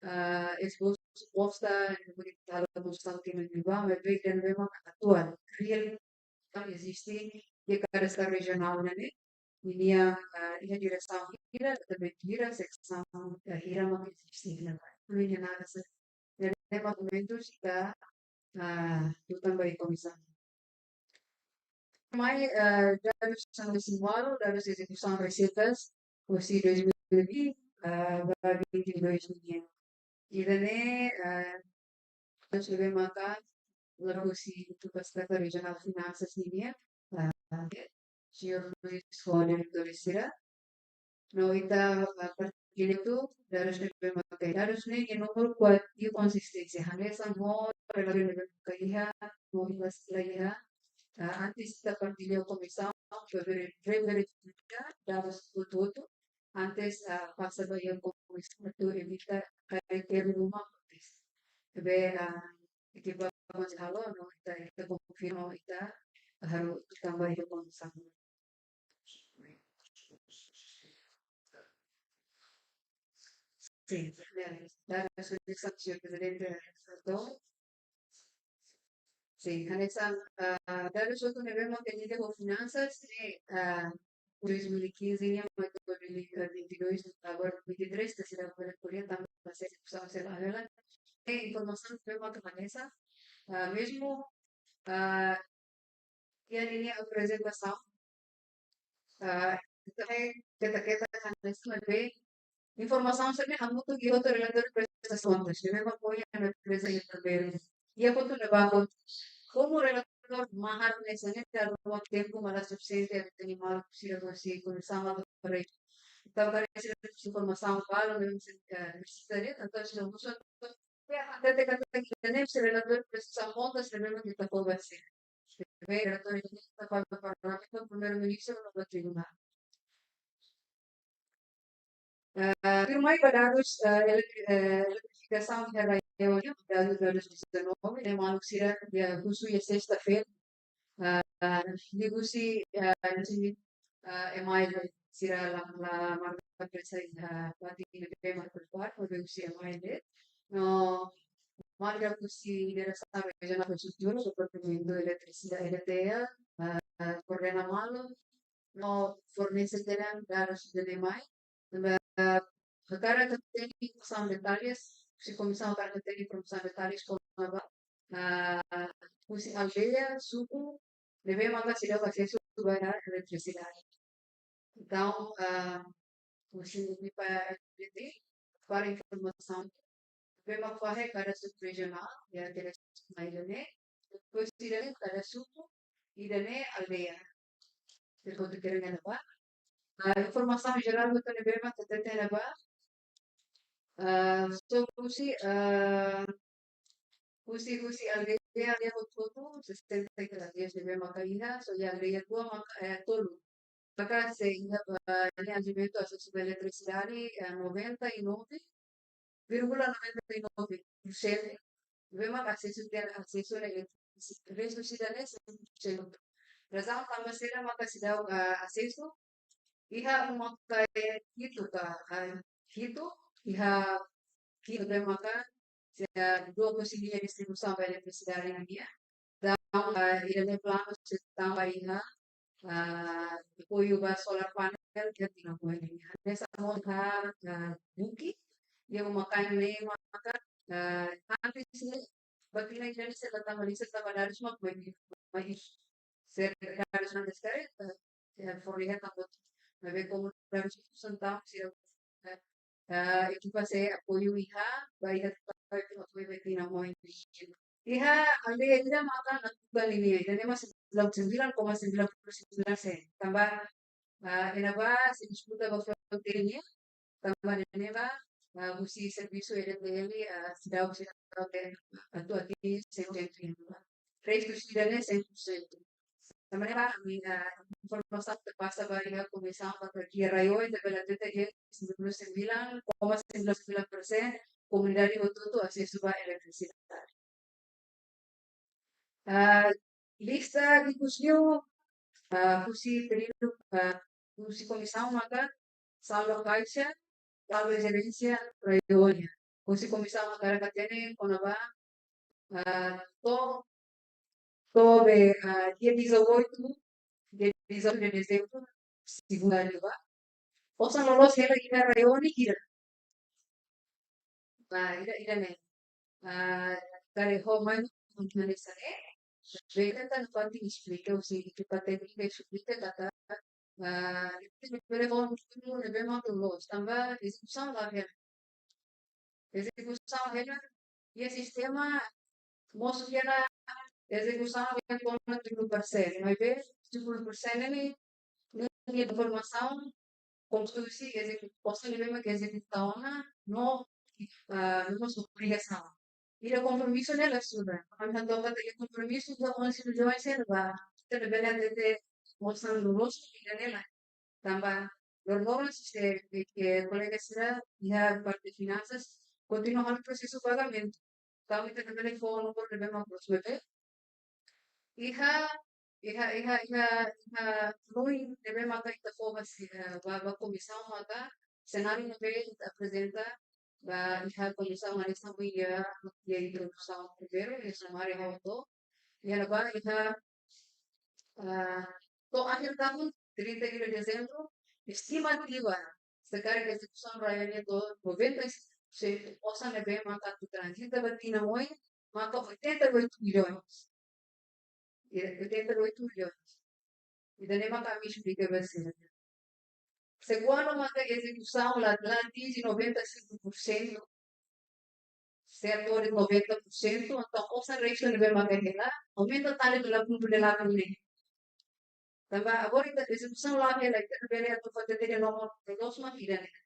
eh, esbosu proposta ne'ebé halo konsultasaun tinan ne'ebá, maibé ida ne'ebé maka atuál, reál, eziste iha kadastru rejionál ne'e, ninia, ah, iha diresaun hira, departamentu hira, seksaun, ah, hira mak eziste iha ne'ebá. Ninia nada se. Jadi, ne'e mak momentu ita, ah, tutan ba iha komisaun. Mai, ah, dadus sanulu resin-ualu, dadus ezekusaun reseitas, husi dois mil e vinte, ah, ba vinte e dois nian. Ida-ne'e, ah, dadus ne'ebé maka, lori husi Sekretáriu Rejionál Finansas nian, ah, señór Luis ho diretór sira. No ita, ah, partilla hotu, dadus ne'ebé maka, dadus ne'e, nia númeru kuat, nia konsisténsia. Hanesan ho relatóriu ne'ebé maka iha, no iha sira iha. Ah, antes ita partilla ho komisaun, para ver, reverifika dadus hotu-hotu. Antes, ah, pasa ba iha komisaun atu evita karik erru ruma akontese. Ne'ebé, ah, ekipa konsehál no ita, ita konfirma, ita halo tutan ba iha komisaun. Sin, ya, ya, señór Prezidente, entaun, Sin, hanesan, ah, dadus hotu ne'ebé mak lida ho finansas, ne'e, ah, dois mil e quinze nian, mai to'o dois mil e vinte e dois, agora vinte e três, ita seidauk bele ko'alia tanba ezekusaun sei la hela. Ne'e informasaun ne'ebé mak hanesan, ah, mezmu, ah, iha ninia aprezentasaun, ah, ita hetan katak hanesan ne'ebé informasaun sira-ne'e hamutuk iha hotu relatóriu prestasaun de kontas, ne'ebé mak ohin ami aprezenta iha primeiru. Iha pontu ne'ebá hotu, komu relatóriu mahar hanesan ne'e, dala ruma tempu mak la sufisiente atu hatene maluk sira husi komisaun atu haree. Entaun, karik sira husi informasaun balu ne'ebé sira, eh, presiza de'it, entaun sira husu atu, ya, hatete katak ida-ne'e husi relatóriu prestasaun de kontas ne'ebé mak ita fó ba sira. Ne'ebé relatóriu ida-ne'e ita fó ba Parlamentu, Primeiru-Ministru no ba Tribunál. Eh, tuirmai ba dadus, eh, eletri-, eh, eletrifikasaun iha rai-oin, dadus, dadus dezanove, ne'e maluk sira iha husu iha sesta-feira, eh, liuhusi, eh, husi, eh, email sira la, la marka prezensa iha fatin ne'ebé mak prepara, liuhusi email de'it. No, maluk husi Diresaun Rejionál Infraestrutura, Departamentu Eletrisidade, E D T L, eh, koordena malu, no fornese tiha ona dadus ida-ne'e mai. Tanba hakarak hatene informasaun detalles, husi komisaun hakarak hatene informasaun detalles kona-ba, ah, husi aldeia, suku, ne'ebé maka seidauk asesu ba eletrisidade. Entaun, ah, husi ne'e para, para informasaun, ne'ebé mak fahe kada suku rejionál, ya, kada suku ida-ne'e, depois ida-ne'e kada suku, ida-ne'e aldeia. Pergunta kira ne'ebá. Ah, informasaun jerál hotu ne'ebé mak hatete ne'ebá. Ah, so husi, ah, husi, husi aldeia, aldeia hotu-hotu, sessenta e três aldeias ne'ebé maka iha, so iha aldeia rua maka, eh, tolu. Maka sei iha, ah, iha atendimentu asesu ba eletrisidade, eh, noventa e nove vírgula noventa e nove por cento. Ne'ebé mak asesu tiha ona, asesu ona eletrisidade, restu sira-ne'e cem por cento. Razaun tanba saida maka seidauk, ah, asesu? Iha uma ka hitu ka, ah, hitu, iha hitu ne'ebé maka, ah, dua husi liña distribuisaun ba eletrisidade nian. Entaun, ah, ida-ne'e planu sei tama ba iha, ah, apoiu ba solar panel iha tinan oin. Hanesan mós iha, ah, Buki, iha uma-kain ne'e maka, ah, antes ne'e, ba tinan ida-ne'e sei la tama, sei tama dadus mak mai, mai, sei dadus antes kare, eh, eh, fornese tanba, maibé komu dadus sentau sira, eh, eh, ekipa sei apoiu iha, ba iha, apoiu ba tinan oin. Iha aldeia ida maka natuka liña, ida-ne'e mak sembilan puluh sembilan koma sembilan puluh sembilan persen. Tanba, ah, iha ne'ebá sei disputa ba fronteira nian, tanba ne'e ne'ebá, ah, husi servisu E D T L, ah, seidauk, seidauk, eh, atu atinje cem por cento iha ne'ebá. Restu sira-ne'e cem por cento. Tanba ne'ebá, ami, ah, informasaun ita pasa ba iha komisaun para iha rai-oin ita bele hatete dehan sembilan puluh sembilan koma sembilan puluh sembilan persen komunidade hotu-hotu asesu ba eletrisidade. Ah, lista ikus liu, ah, husi períodu, ah, husi komisaun maka saldo kaixa, saldo jerénsia rai-oin nian. Husi komisaun maka hakarak hatene kona-ba, ah, to'o, to'o be, ah, dia dezoito, dia dezoito de dezembro, segunda ne'ebá. Osan loloos hela iha rai-oin nian hira? Ba, ida, ida-ne'e. Ah, karik ho mai, mai hanesan ne'e. Bele ita nafatin esplika, husi ekipa téknika esplika katak, ah, ita bele ho númeru ne'ebé mak loloos, tanba ezekusaun la hela. Ezekusaun hela, iha sistema mosu hela ezekusaun iha tornu trinta por cento, maibé trinta por cento ne'e, ne'e informasaun konstitusi ezekusaun ne'ebé mak ezekuta ona, no, ah, no mós obrigasaun. Ida kompromisu ne'e la estuda. Ami hato'o katak iha kompromisu iha onze de junho sira ba. Ita labele hatete osan loloos ida-ne'e lae. Tanba loron-loron sei, eh, eh, kolega sira iha parte finansas kontinua halo prosesu pagamentu. Entaun ita labele fó númeru ne'ebé mak loloos, maibé iha, iha, iha, iha, iha loin ne'ebé maka ita fó ba si, eh, ba, ba komisaun maka senáriu ne'ebé ita aprezenta ba iha komisaun hanesan ohin iha, iha introdusaun primeiru, iha sumáriu ha'u hato'o. Iha ne'ebá iha, ah, to'o akhir tahun, trinta de dezembro, estimativa, se karik ezekusaun RAEOA nian to'o noventa e cinco por cento, osan ne'ebé maka atu transita ba tinan oin, maka oitenta e oito milhões. Ida, oitenta e oito milhões. Ida-ne'e maka ami esplika ba sira. Se kuandu maka ezekusaun la, la atinje noventa e cinco por cento, se atinje noventa por cento, entaun osan restu ne'ebé maka hela, aumenta tali dua puluh delapan ne'e. Tanba agora ita ezekusaun la hela, ita bele atu fó tete no mo dos ma ida-ne'e.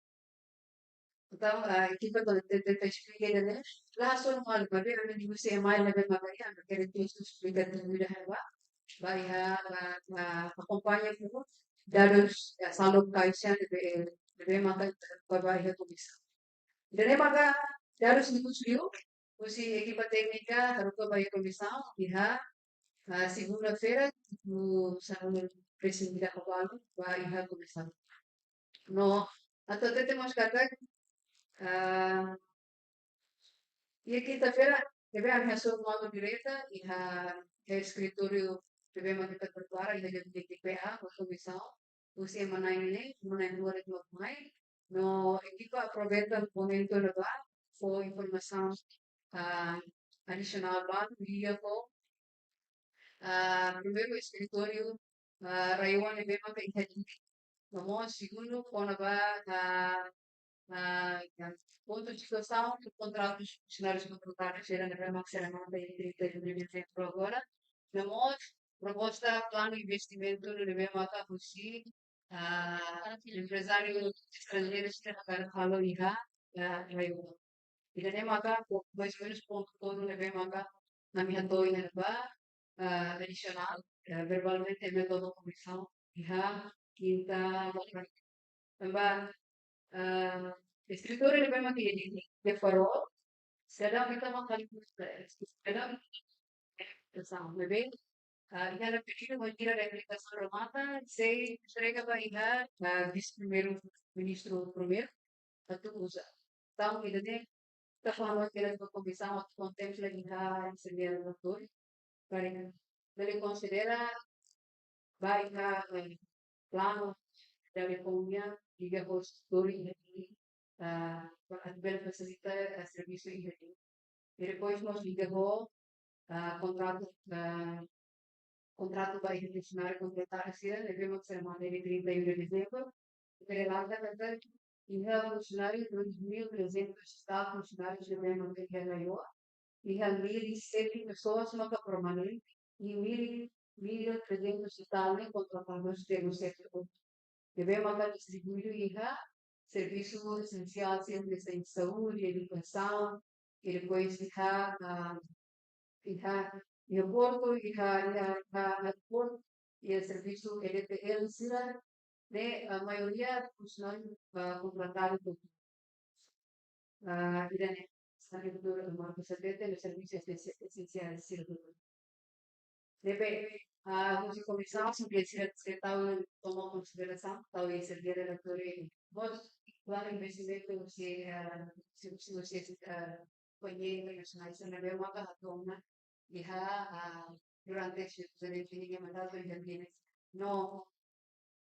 Entaun, ah, ekipa to'o tete esplika ida-ne'e, la só no mal, maibé ami ne'e husi email ne'ebé maka iha, ami hakarak esplika tuir ida-ne'e ba, ba iha, ah, ah, akompaña ho dadus, ya, saldo kaixa ne'ebé, ne'ebé maka ba, ba iha komisaun. Ida-ne'e maka dadus ne'ebé liu, husi ekipa téknika haruka ba iha komisaun, iha, ah, segunda-feira, no sábadu, resin ida ho balu, ba iha komisaun. No, atu hatete mós katak, ah, iha kinta-feira, ne'ebé ami hasoru malu direta, iha, iha eskritóriu, ne'ebé maka ita prepara, iha D P A, ba komisaun, husi ema na'in ne'e, ema na'in-rua de'it mak mai, no ekipa aproveita momentu ne'ebá, fó informasaun, ah, adisionál ba, liga ho, ah, primeiru eskritóriu, ah, RAEOA ne'ebé maka iha Dili. No mós segundu, kona-ba, ah, ah, ya, pontu situasaun, kontratu funsionáriu kontratadu, sira ne'ebé maka sira maka iha trinta de dezembro agora. No mós proposta planu investimentu ne'ebé maka husi, ah, emprezáriu estranjeiru sira hakarak halo iha, ah, RAEOA. Ida-ne'e maka, po-, mais ou menos pontu tolu ne'ebé maka ami hato'o iha ne'ebá, ah, adisionál, ah, verbalmente ami hato'o ba komisaun iha kinta, tanba, ah, eskritóriu ne'ebé maka iha Dili, iha Farol, seidauk ita maka, seidauk, entaun, ne'ebé, ah, iha pedidu, bainhira reabilitasaun remata, sei entrega ba iha, ah, vise-primeiru-ministru primeiru, atu uza. Entaun, ida-ne'e, ita fó hanoin ba komisaun atu kontempla iha sira-nia relatóriu. Para bele konsidera ba iha, eh, planu da ekonomia, liga ho setór iha Dili, ah, para atu bele fasilita, eh, servisu iha Dili. I depois mós liga ho, ah, kontratu, ah, kontratu ba iha funsionáriu kontratadu sira, ne'ebé maka sira mate iha trinta e um de dezembro. Relata katak iha funsionáriu dois mil trezentos e tal funsionáriu ne'ebé maka iha RAEOA, iha mil e sete pessoas maka permanente, i mil, mil trezentos e tal ne'e kontratadu termu sete. Ne'ebé maka distribuidu iha servisu esensiál, sira hanesan saúde, edukasaun, i depois iha, ah, iha, iha portu, iha, iha, iha aeroportu, iha servisu E D T L sira, ne'e, ah, maioria funsionáriu, ah, kontratadu hotu. Ah, ida-ne'e, sabe, doutora, uma coisa de ter servisu esensi-, esensiál sira hotu. Ne'ebé, ah, husi komisaun, se bele sira, sira tau toma konsiderasaun, tau iha sira-nia relatóriu, mós, planu investimentu, se, ah, se, se, se, ah, koñesimentu internasionál, se ne'ebé maka hato'o ona, iha, ah, durante sira-nia mandatu iha Dili. No,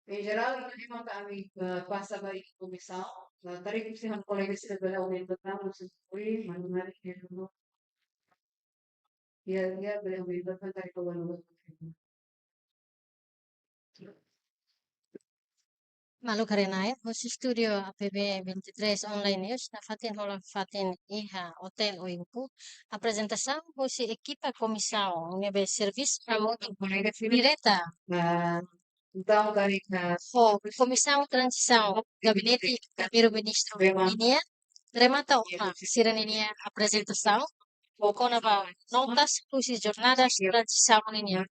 en jerál, ida-ne'e maka ami, eh, pasa ba iha komisaun, eh, karik husi ha'u-nia kolega sira bele aumenta tan, husi Rui, Manu Mari, Pedro. Ya, ya, bele aumenta tan, karik ko balu. Maluk haree-na'in, husi estúdiu A P B vinte e três Online News, nafatin hola fatin iha Hotel Oiapoque, aprezentasaun husi ekipa komisaun ne'ebé servisu hamutuk direta. Ah, entaun, karik, ah, ho Komisaun Tranzisaun Gabinete Primeiru-Ministru nian, remata ona sira-ninia aprezentasaun kona-ba notas husi jornadas tranzisaun nian.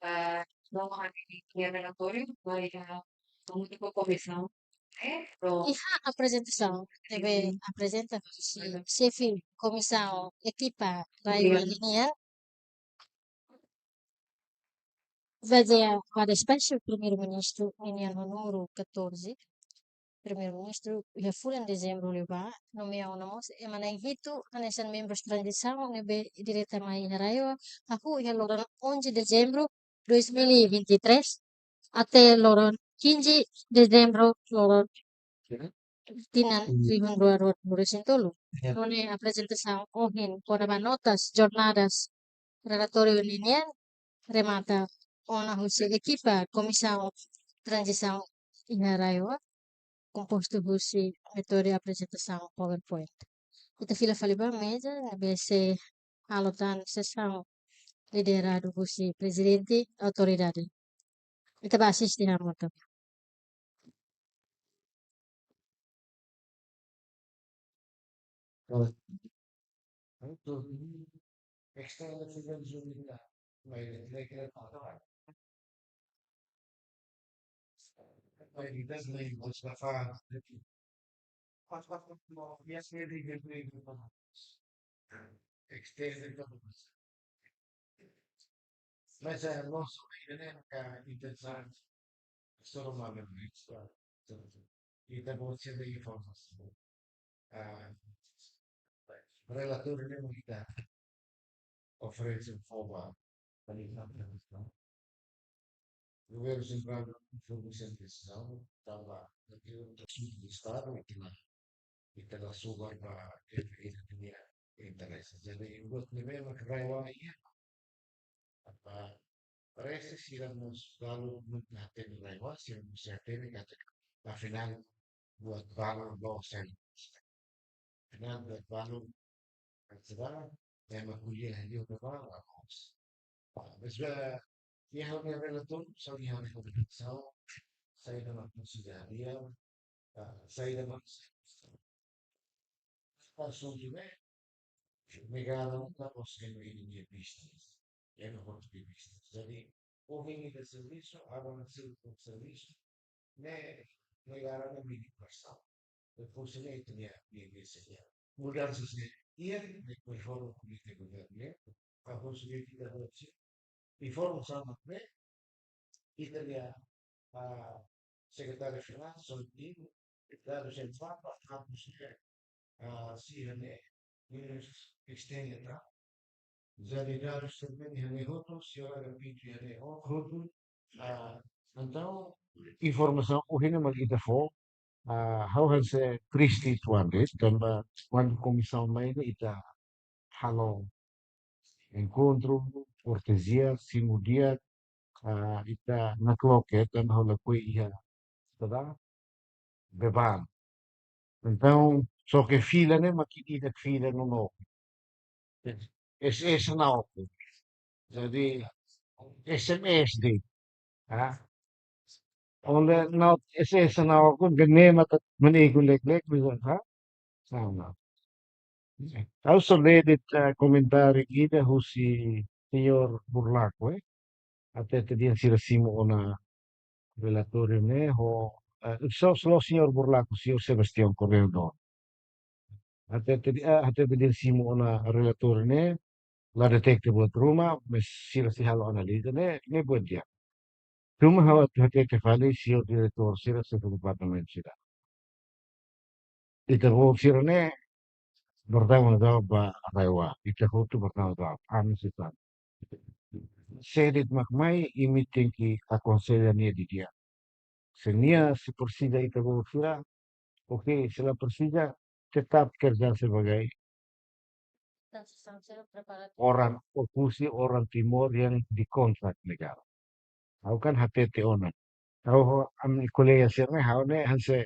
Ah, no, ami-nia relatóriu, ba iha, hamutuk ho komisaun, eh, no. Iha aprezentasaun ne'ebé aprezenta husi xefe komisaun ekipa RAEOA nian, bazeia ba despaxu Primeiru-Ministru nian ho númeru catorze, Primeiru-Ministru iha fulan Dezembru liubá, nomeia ona mós ema na'in hitu hanesan membrus tranzisaun ne'ebé direta mai iha RAEOA, hahú iha loron onze Dezembru dois mil e vinte e três até loron quinze Dezembru loron tinan rihun rua ruanulu-resin-tolu. Ya. Nune'e aprezentasaun ohin kona-ba notas, jornadas, relatóriu ninian remata ona husi ekipa Komisaun Tranzisaun iha RAEOA, kompostu husi metode aprezentasaun PowerPoint. Ita fila fali ba meza, ne'ebé sei halo tan sesaun lideradu husi Prezidente Autoridade. Ita bá asiste hamutuk. Mas é nosso, né, que é interessante. Só uma vez, ita bele sira informasaun. Ah, relatóriu ne'e ita oferese fó ba Governu Sentrál, informa sira desizaun, tanba ita-nia Estadu, ita la, ita la subar ba ita-nia interese. Jadi, buat ne'ebé mak RAEOA iha, apa, parese sira mós balu nunka hatene RAEOA, sira mós hatene katak afinál buat balu loos. Afinál buat balu katak ema ko'alia iha ne'ebá loos. Mas ba, iha ha'u-nia relatóriu, só iha ha'u-nia komunikasaun, saida mak konsege hadi'a, ah, saida mak konsege. Asuntu ne'e, negara la konsege nia business, ema hotu nia business. Jadi, ohin ita servisu, agora servisu, servisu, ne'e negara ne'e mini prestasaun. Depois ne'e ita-nia, nia, nia sedia. Mudansa ne'e iha, ne'e konforme polítika governu, ne'e, a konsege ita hotu. Informa sama ne'e, ita-nia, ah, Sekretáriu Finansa, Santino, dadus sentral, ba, kampus ne'e, ah, sira ne'e, minus extende, tá? Jadi dadus também iha ne'e hotu, señora Agapito iha ne'e hotu. Ah, entaun, informasaun ohin ne'e mak ita fó, ah, ha'u hanesan triste uitoan de'it, tanba kuandu komisaun mai ne'e ita halo enkontru, kortezia, simu di'ak, ah, ita nakloke, tanba ha'u lakohi iha, ita-nia beban. Entaun, só ke fila ne'e mak ita fila no no. S S na oku. Jadi, S M S de'it. Ha? Onde na S S na oku, gene mata meniku lek-lek, bisa, ha? Sama. Ha'u só lee de'it, eh, komentáriu ida husi señór Burlaco, eh. Hatete dehan sira simu ona relatóriu ne'e ho, eh, só, só señór Burlaco, señór Sebastião Correia Dor. Hatete dehan, ah, hatete dehan simu ona relatóriu ne'e, la detete buat ruma, mas sira sei halo analiza ne'e, ne'e buat di'ak. Cuma ha'u atu hatete fali, señór diretór sira, señór departamentu sira. Ita-boot sira ne'e bertanggung jawab ba RAEOA, ita hotu bertanggung jawab, ami sira. Sé de'it mak mai, imi tenke akonsella nia didi'ak. Se nia sei presiza ita-boot sira, oke, se la presiza, tetap kerja sebagai orang Oekusi, orang Timor yang dikontrak negara. Ha'u kan hatete ona. Ha'u ho ami kolega sira ne'e, ha'u ne'e hanesan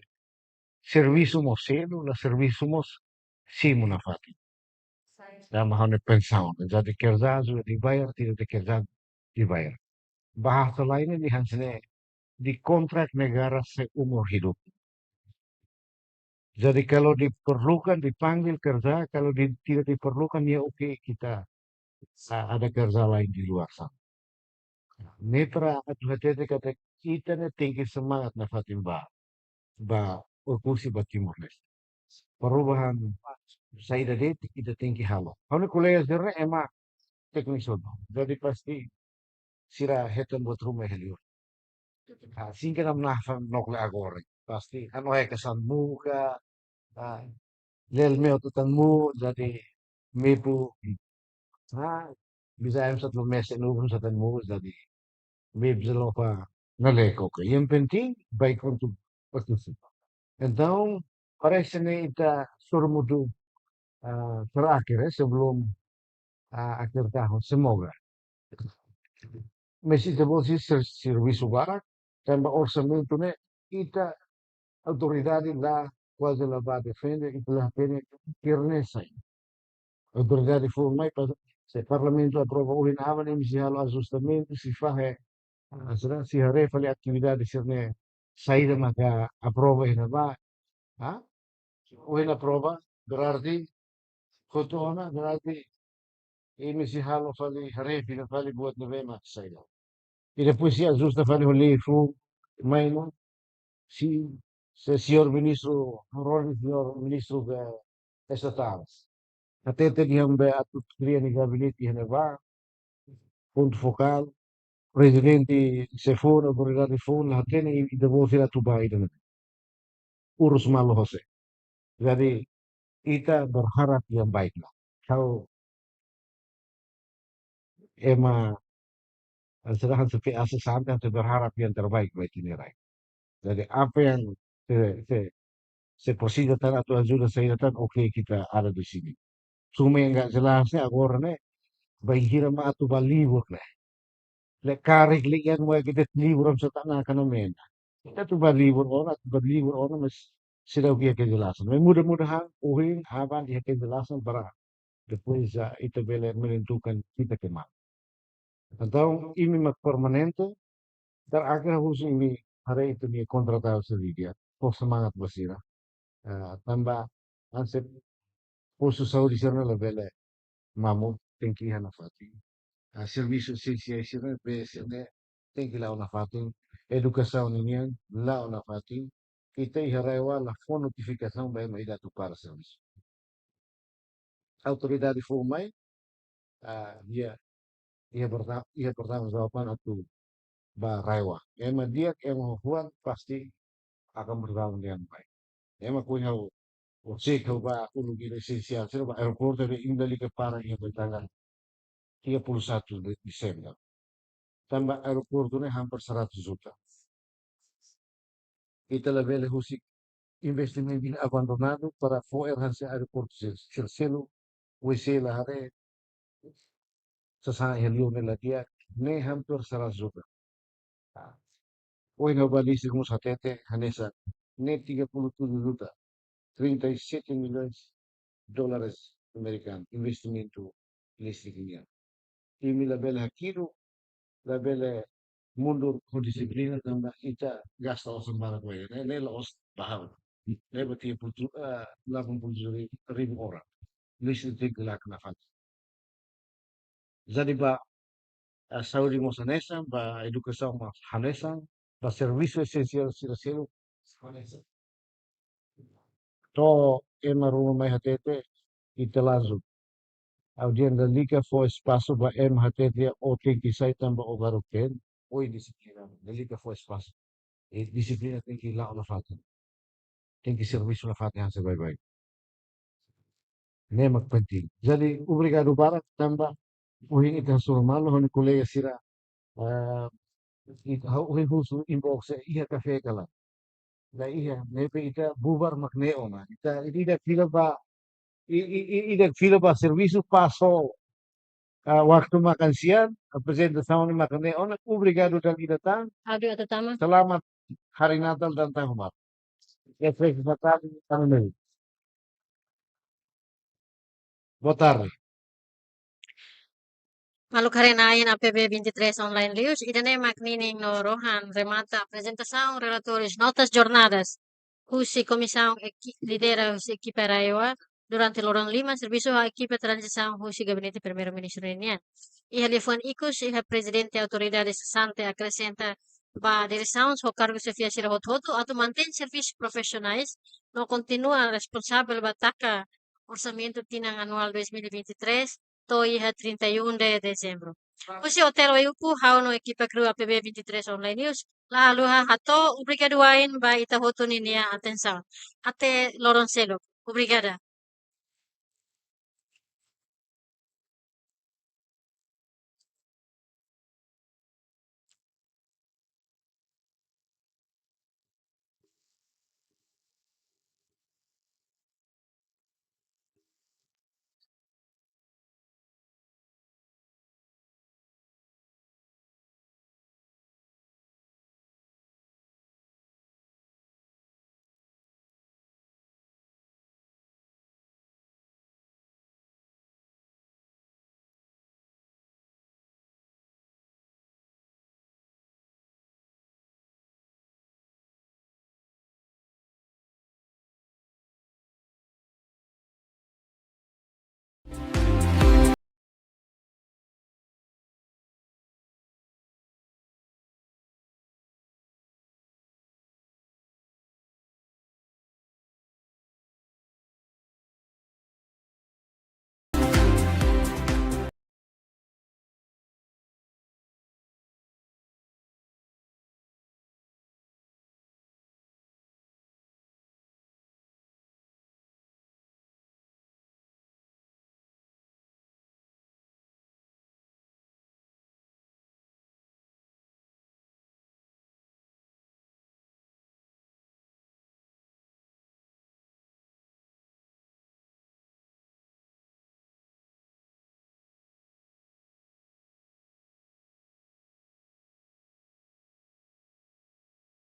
servisu mós selu, la servisu mós simu nafatin. Tanba ha'u ne'e pensaun. Jadi kerja juga dibayar, tidak ada kerja dibayar. Bahasa lain ne'e hanesan ne'e, dikontrak negara seumur hidup. Jadi kalau diperlukan, dipanggil kerja, kalau di-, tidak diperlukan, ya oke, kita, ah, ada kerja lain di luar sana. Ne'e para atu hatete katak ita ne'e tenke semangat nafatin ba, ba Oekusi, ba Timor-Leste. Perubahan saida de'it ita tenke halo. Ha'u-nia kolega sira ne'e ema teknis hotu. Jadi pasti sira hetan buat ruma iha li'ur. Ah, singkat am nafan nok le agora. pasti anu hai kasan muka, ah, lel meu tu tan mu, jadi mipu, ah, bisa em satu mesen nu pun satan mu, jadi mip zelo pa na leko ke. Yang penting baik untuk posisi. Entaun, parese ne'e ita sorumutu, ah, terakhir, eh, sebelum, ah, akhir tahun. Semoga. Mas ita-boot sira ser-, servisu barak, tanba orsamentu ne'e, ita autoridade la, kuaze la bá defende, ita la hatene, kerne sai. Autoridade foun mai pa, se parlamentu aprova ohin aban, imi sei halo ajustamentu, sei fahe, ah, sira, sei haree fali atividade sira-ne'e saida maka aprova iha ne'ebá. Ha? Ohin aprova, berarti kotu ona, berarti imi sei halo fali, haree fila fali buat ne'ebé mak saida. I depois sei ajusta fali ho lei foun mai no, se, se señór ministru, rol señór ministru ke estatál. Hatete dehan be atu kria nia gabinete iha ne'ebá, pontu fokál, prezidente sei foun, autoridade foun, la hatene, i, i depois sira atu bá ida-ne'e. Urus malu ho sé. Jadi, ita berharap yang baik lah. Kalau ema, eh, sedangkan seperti asisten sampai yang berharap yang terbaik buat ini, right? Jadi, apa yang se, se, se presiza tan atu ajuda saida tan, oke, kita ada di sini. Cuma yang nggak jelasnya, agora ne'e, bainhira mak atu bá libur ne'e. Le karik le yang mau kita libur am setana kana mena. Kita atu bá libur ona, atu bá libur ona, mas seidauk iha kejelasan. Mas mudah-mudahan, ohin, aban iha kejelasan para depois já ita bele menentukan ita ke mana. Entaun, imi mak permanente, terakhir husu imi haree ita-nia kontratadu sira di'ak, fó semangat ba sira. Ah, tanba hanesan postu saúde sira-ne'e labele mamuk, tenke iha nafatin. Ah, servisu esensiais sira-ne'e, P S ne'e, tenke la'o nafatin. Edukasaun ninian, la'o nafatin. Ita iha RAEOA la fó notifikasaun ba ema ida atu para servisu. Autoridade foun mai, ah, iha, iha berta-, iha pertanggungjawaban atu bá RAEOA. Ema di'ak, ema ho fuan pasti akan bertanggung jawab baik. Ema ko'alia ho, ho sek ho ba uluk ida esensiál, sira ba aeroportu de inda lika para iha tanggal tiga puluh satu de Desember. Tanba aeroportu ne'e hampir seratus juta. Ita labele husik investimentu ida abandonadu para fó erranse aeroportu sel-, sira seluk, W C la haree, sasán iha liur ne'e la di'ak, ne'e hampir seratus juta. Ah. Ohin ha'u bá listrik mós hatete, hanesan ne'e tiga puluh tujuh juta, trinta e sete milhões dólares amerikanu, investimentu listrik nian. Imi labele hakidu, labele mundur ho dixiplina tanba ita gasta osan barak ba ida-ne'e, ne'e la'ós ba ha'u. Ne'e ba tiga puluh tu-, ah, delapan puluh tujuh ribu orang. Listrik tenke la'o nafatin. Jadi ba, ah, saúde mós hanesan, ba edukasaun mós hanesan, ba servisu esensiál sira seluk hanesan. To'o ema ruma mai hatete, ita lansu. Ha'u dehan lalika fó espasu ba ema hatete, ó tenke sai tanba ó garuk teen, ó iha dixiplina. Lalika fó espasu. I dixiplina tenke la'o nafatin. Tenke servisu nafatin hanesan baibain. Ne'e mak penting. Jadi, obrigadu barak tanba ohin ita hasoru malu ho ha'u-nia kolega sira, eh, ita, ha'u ohin husu inbox, eh, iha kafé ka lae. La iha, ne'ebé ita bubar mak ne'e ona. Ita, ita, ita fila ba, i, i, i, ita fila ba servisu pas ho, ah, waktu makan siang, aprezentasaun ne'e mak ne'e ona. Obrigadu dala ida tan. Adu atu tama. Selamat Hari Natal dan Tahun Baru. Ya, saya katakan, kami. Boa tarde. Maluk haree-na'in A P B vinte e três Online News, ida-ne'e mak ninin no rohan remata aprezentasaun relatórius notas jornadas husi komisaun eki-, lidera husi ekipa RAEOA durante loron lima, servisu ho ekipa tranzisaun husi gabinete Primeiru-Ministru ninian. Iha liafuan ikus, iha Prezidente Autoridade sesante akresenta ba diresaun ho kargu xefia sira hotu-hotu atu mantein servisu profisionais no kontinua responsavel ba taka orsamentu tinan anuál dois mil e vinte e três, to'o iha trinta e um de dezembro. Husi Hotel Oiuku, ha'u no ekipa kru A P B vinte e três Online News la haluha hato'o obrigadu wa'in ba ita hotu ninia atensaun. Até loron seluk. Obrigada.